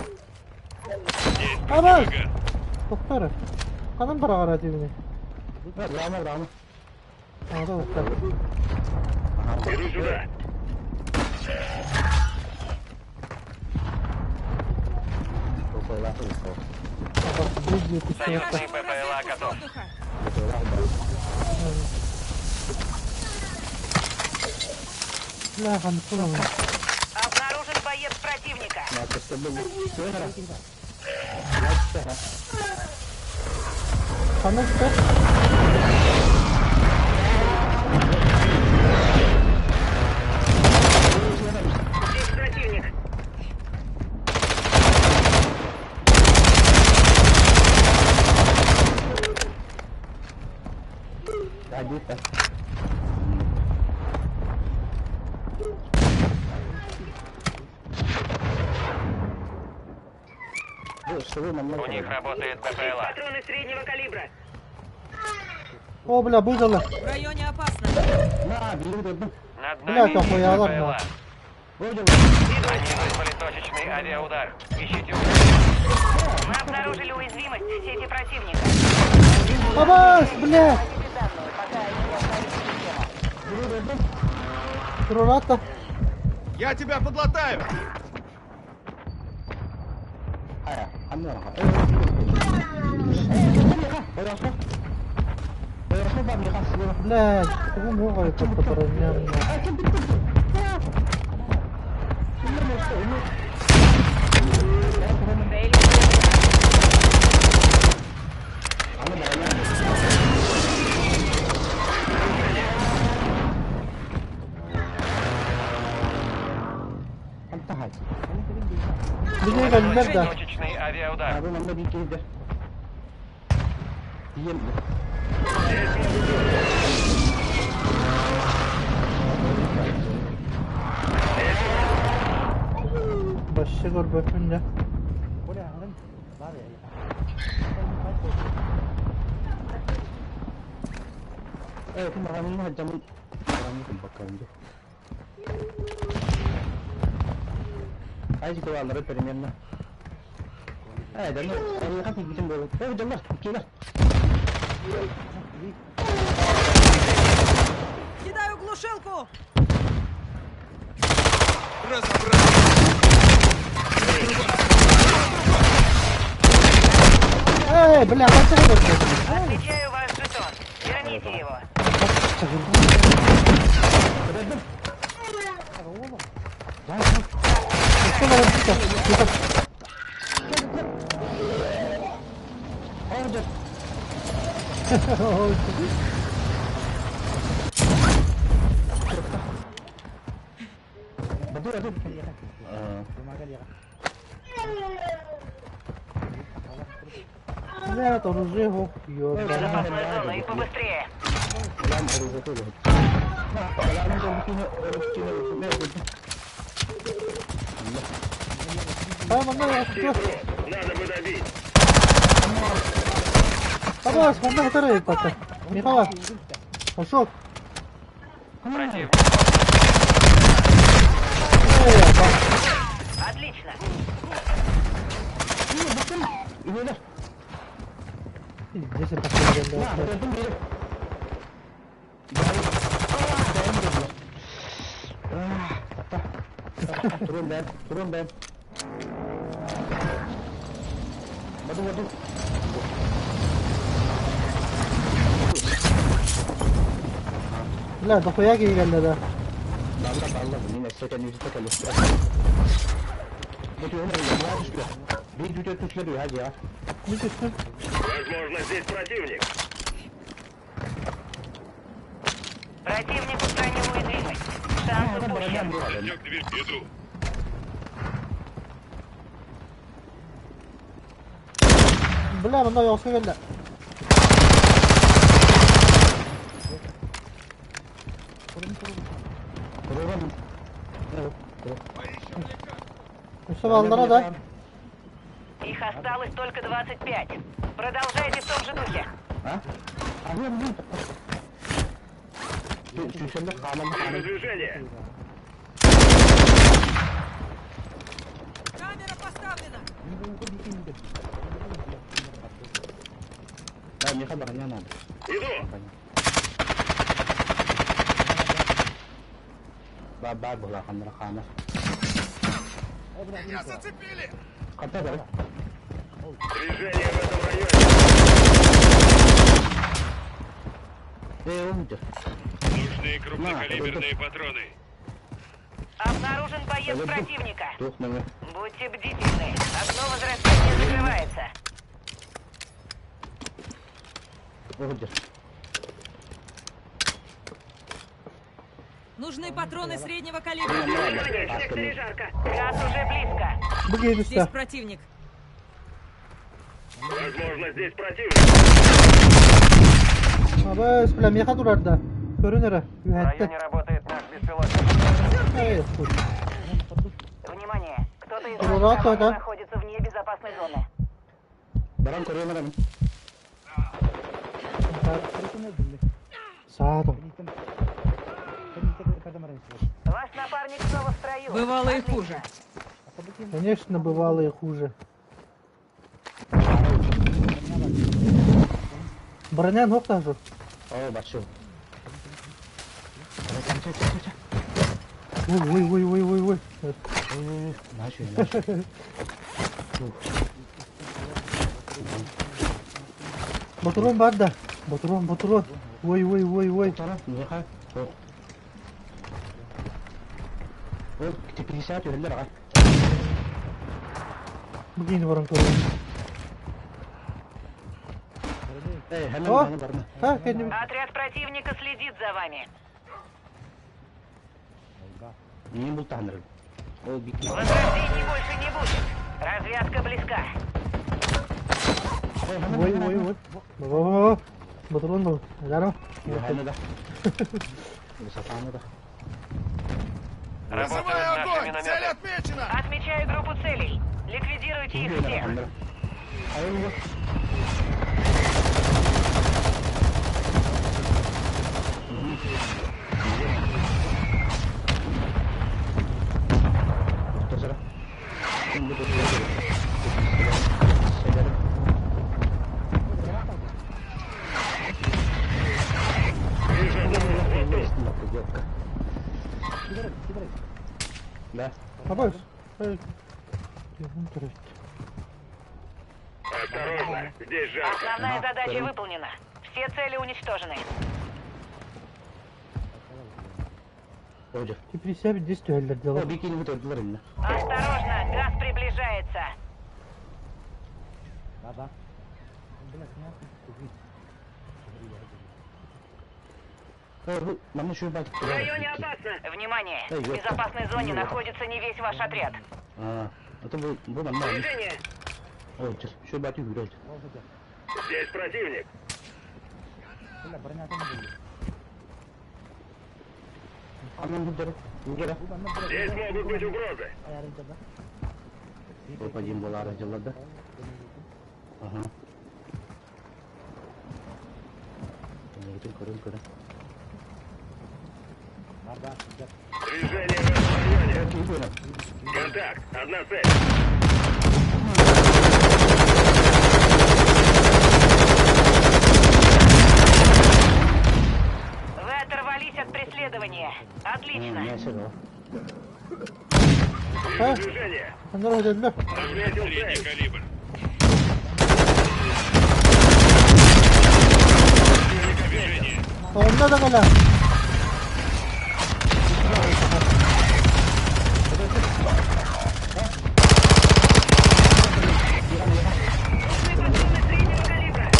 S6: Есть
S1: Абас!
S6: противогаз.
S1: Тоқтары. Канын барагара дибини. Ага, тоқтар.
S6: Иду сюда.
S1: Абас, бир жети
S5: Союзный
S1: тоқтар.
S5: БПЛА
S7: Разведку с
S5: готов.
S7: воздуха!
S1: Бля, канып куламын.
S4: Обнаружен боец противника.
S1: Канып та.
S4: Здесь противник.
S5: У них работает БПЛА.
S4: Патроны среднего калибра.
S1: О, бля, бузала.
S7: В районе опасно.
S5: Над
S1: Бля,
S5: нами
S1: там
S5: их
S1: хуялар,
S5: БПЛА.
S1: на.
S5: Они вызвали точечный авиаудар. Ищите укрытие.
S4: Мы обнаружили уязвимость в сети противника.
S1: Абас, бля!
S4: Захватите данные, пока они не обновили систему.
S1: Турарата.
S9: Я тебя подлатаю!
S1: Блядь, кого много это подронял. Билиги кэллэр да.
S5: Точечный авиаудар.
S1: Башчы көрбөппүн дьэ.
S7: Кидаю глушилку!
S1: Эй, бля, қанша көрбөппүн.
S4: Отмечаю ваш жетон. Верните его.
S1: Өссө баран түстэ. Бля, оружие, ох, ёбаный.
S4: Безопасная зона и побыстрее.
S1: Ай, манна, охту.
S6: Надо бы добить.
S1: Абаас, манна хатары пата. Михала. Ошок.
S5: Противник.
S1: Эй, аба.
S4: Отлично.
S1: Здесь я последний, Бля, дохуя киирэллэ да. Не түстүм.
S6: Возможно, здесь противник.
S4: Противник устранил уязвимость. Шанс упущен.
S6: Идёт к двери. Иду.
S1: Бля, манна оҕуска кэллэ. Өссө бааллара да.
S4: Их осталось только 25. Продолжайте в том же духе.
S6: Вижу движение.
S7: Камера поставлена!
S6: Иду. Меня зацепили! Движение в этом районе. Нужны крупнокалиберные патроны.
S4: Обнаружен боец противника. Будьте бдительны. Окно возрождения закрывается.
S7: Нужны патроны среднего калибра.
S4: В секторе жарко. Газ уже близко.
S1: Бу киһи
S7: Здесь
S1: түстэ.
S7: противник.
S6: Возможно, здесь противник.
S1: Абаас, бля, миэхэ турар да. Көрүн эрэ,
S5: В
S1: үһэттэ.
S5: районе работает наш беспилотник.
S1: Эй, хуй.
S4: Внимание! Кто-то из
S1: Ура,
S4: вашей команды
S1: да.
S4: находится вне безопасной зоны.
S1: Саатым.
S4: Ваш напарник снова в строю.
S7: Бывало и
S4: Отлично.
S7: хуже.
S1: Конечно, бывало и хуже. Броня ног даже. Ой, ой, ой, ой, ой.
S2: Наша, наша.
S1: Ботурон бар да. Ботурон, ботурон. Ой, ой, ой, ой.
S2: Ол 50 өрөлөр аҕай.
S1: Бу киһини баран көрөбүн.
S2: Эй, ханна
S1: О!
S2: барна барна.
S1: Ха, кэннибит.
S4: Отряд противника следит за вами.
S2: Мин бултаһынырым. Ол бикки.
S4: Возрождений больше не будет. Развязка близка.
S1: Ой, ой, ой. Во-во-во. Ботурон был. Даром.
S2: Ханна да. Сатана да.
S5: Работают
S9: Вызываю
S5: наши
S9: огонь! Цель
S5: минометы.
S9: отмечена!
S4: Отмечаю группу целей. Ликвидируйте их всех.
S6: Вижу одного. Вот тут.
S2: Да.
S1: Абайс. Эй. Телефон турат.
S6: Осторожно, здесь жарко.
S4: Основная задача выполнена. Все цели уничтожены.
S2: Ожа.
S1: Теперь здесь түһэллэр
S2: О,
S1: дела.
S2: бикини бут өрдүлөр инне.
S4: Осторожно, газ приближается.
S2: Ой, манна şu бак.
S6: В районе опасно.
S4: Внимание!
S2: Эй,
S4: В
S2: ёпта.
S4: безопасной зоне находится не весь ваш отряд.
S2: А, это бу бу манна.
S6: Движение.
S2: Ой, şu бак жүрөт.
S6: Здесь противник.
S2: Анан бу Ngere.
S6: Здесь могут быть угрозы.
S2: Опа, дим болары жылларда. Ага. Негитин көрөн көрөн.
S6: Движение в этом районе.
S2: Окей, көрөн.
S6: Контакт. Одна цель.
S4: Вы оторвались от преследования. Отлично.
S2: Мясо го.
S1: Ха,
S6: Вижу движение.
S1: андар өтөллөр.
S6: Отметил
S9: Средний
S6: цель.
S9: калибр. Движение.
S1: Онна да кала.
S4: Нужны патроны среднего калибра.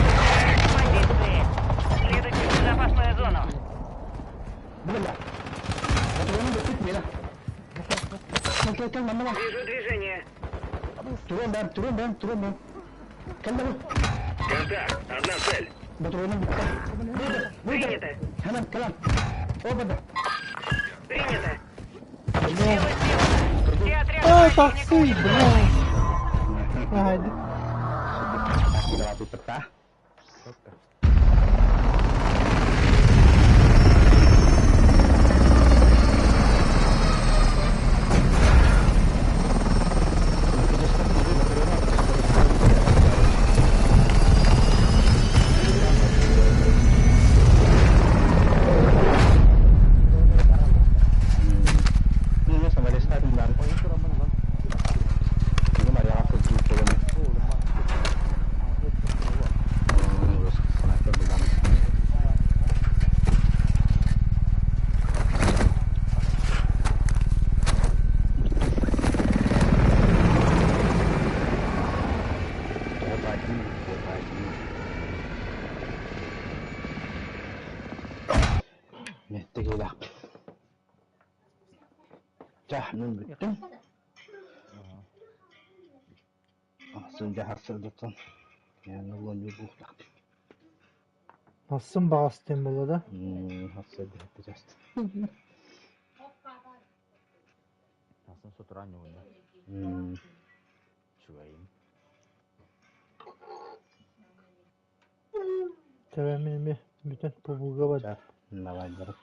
S4: Позиции. Следуйте в безопасную зону.
S2: Била. Патронун бүт мена. Кел кел манна.
S6: Вижу движение.
S2: Турон бам, турон бам, турон бам. Кел бу.
S6: Контакт. Одна цель.
S2: Патронун бүт.
S6: Принято.
S2: Ханан калам. Опа.
S6: Принято.
S4: Дело сделано. Все отряды
S1: А,
S4: противника
S1: такси, бля.
S4: уничтожены.
S1: Haydi.
S2: Peta. Мен бүттүм. Ахсын жахарсырдыттан. Yani ulan yurduqlaq.
S1: Асын бағас тем болады.
S2: Хасыр дехти
S8: Асын сотуран югунда. Чугайын.
S1: Тэбэ мен эме бүтэн пубуга бар.
S2: Давай, бар.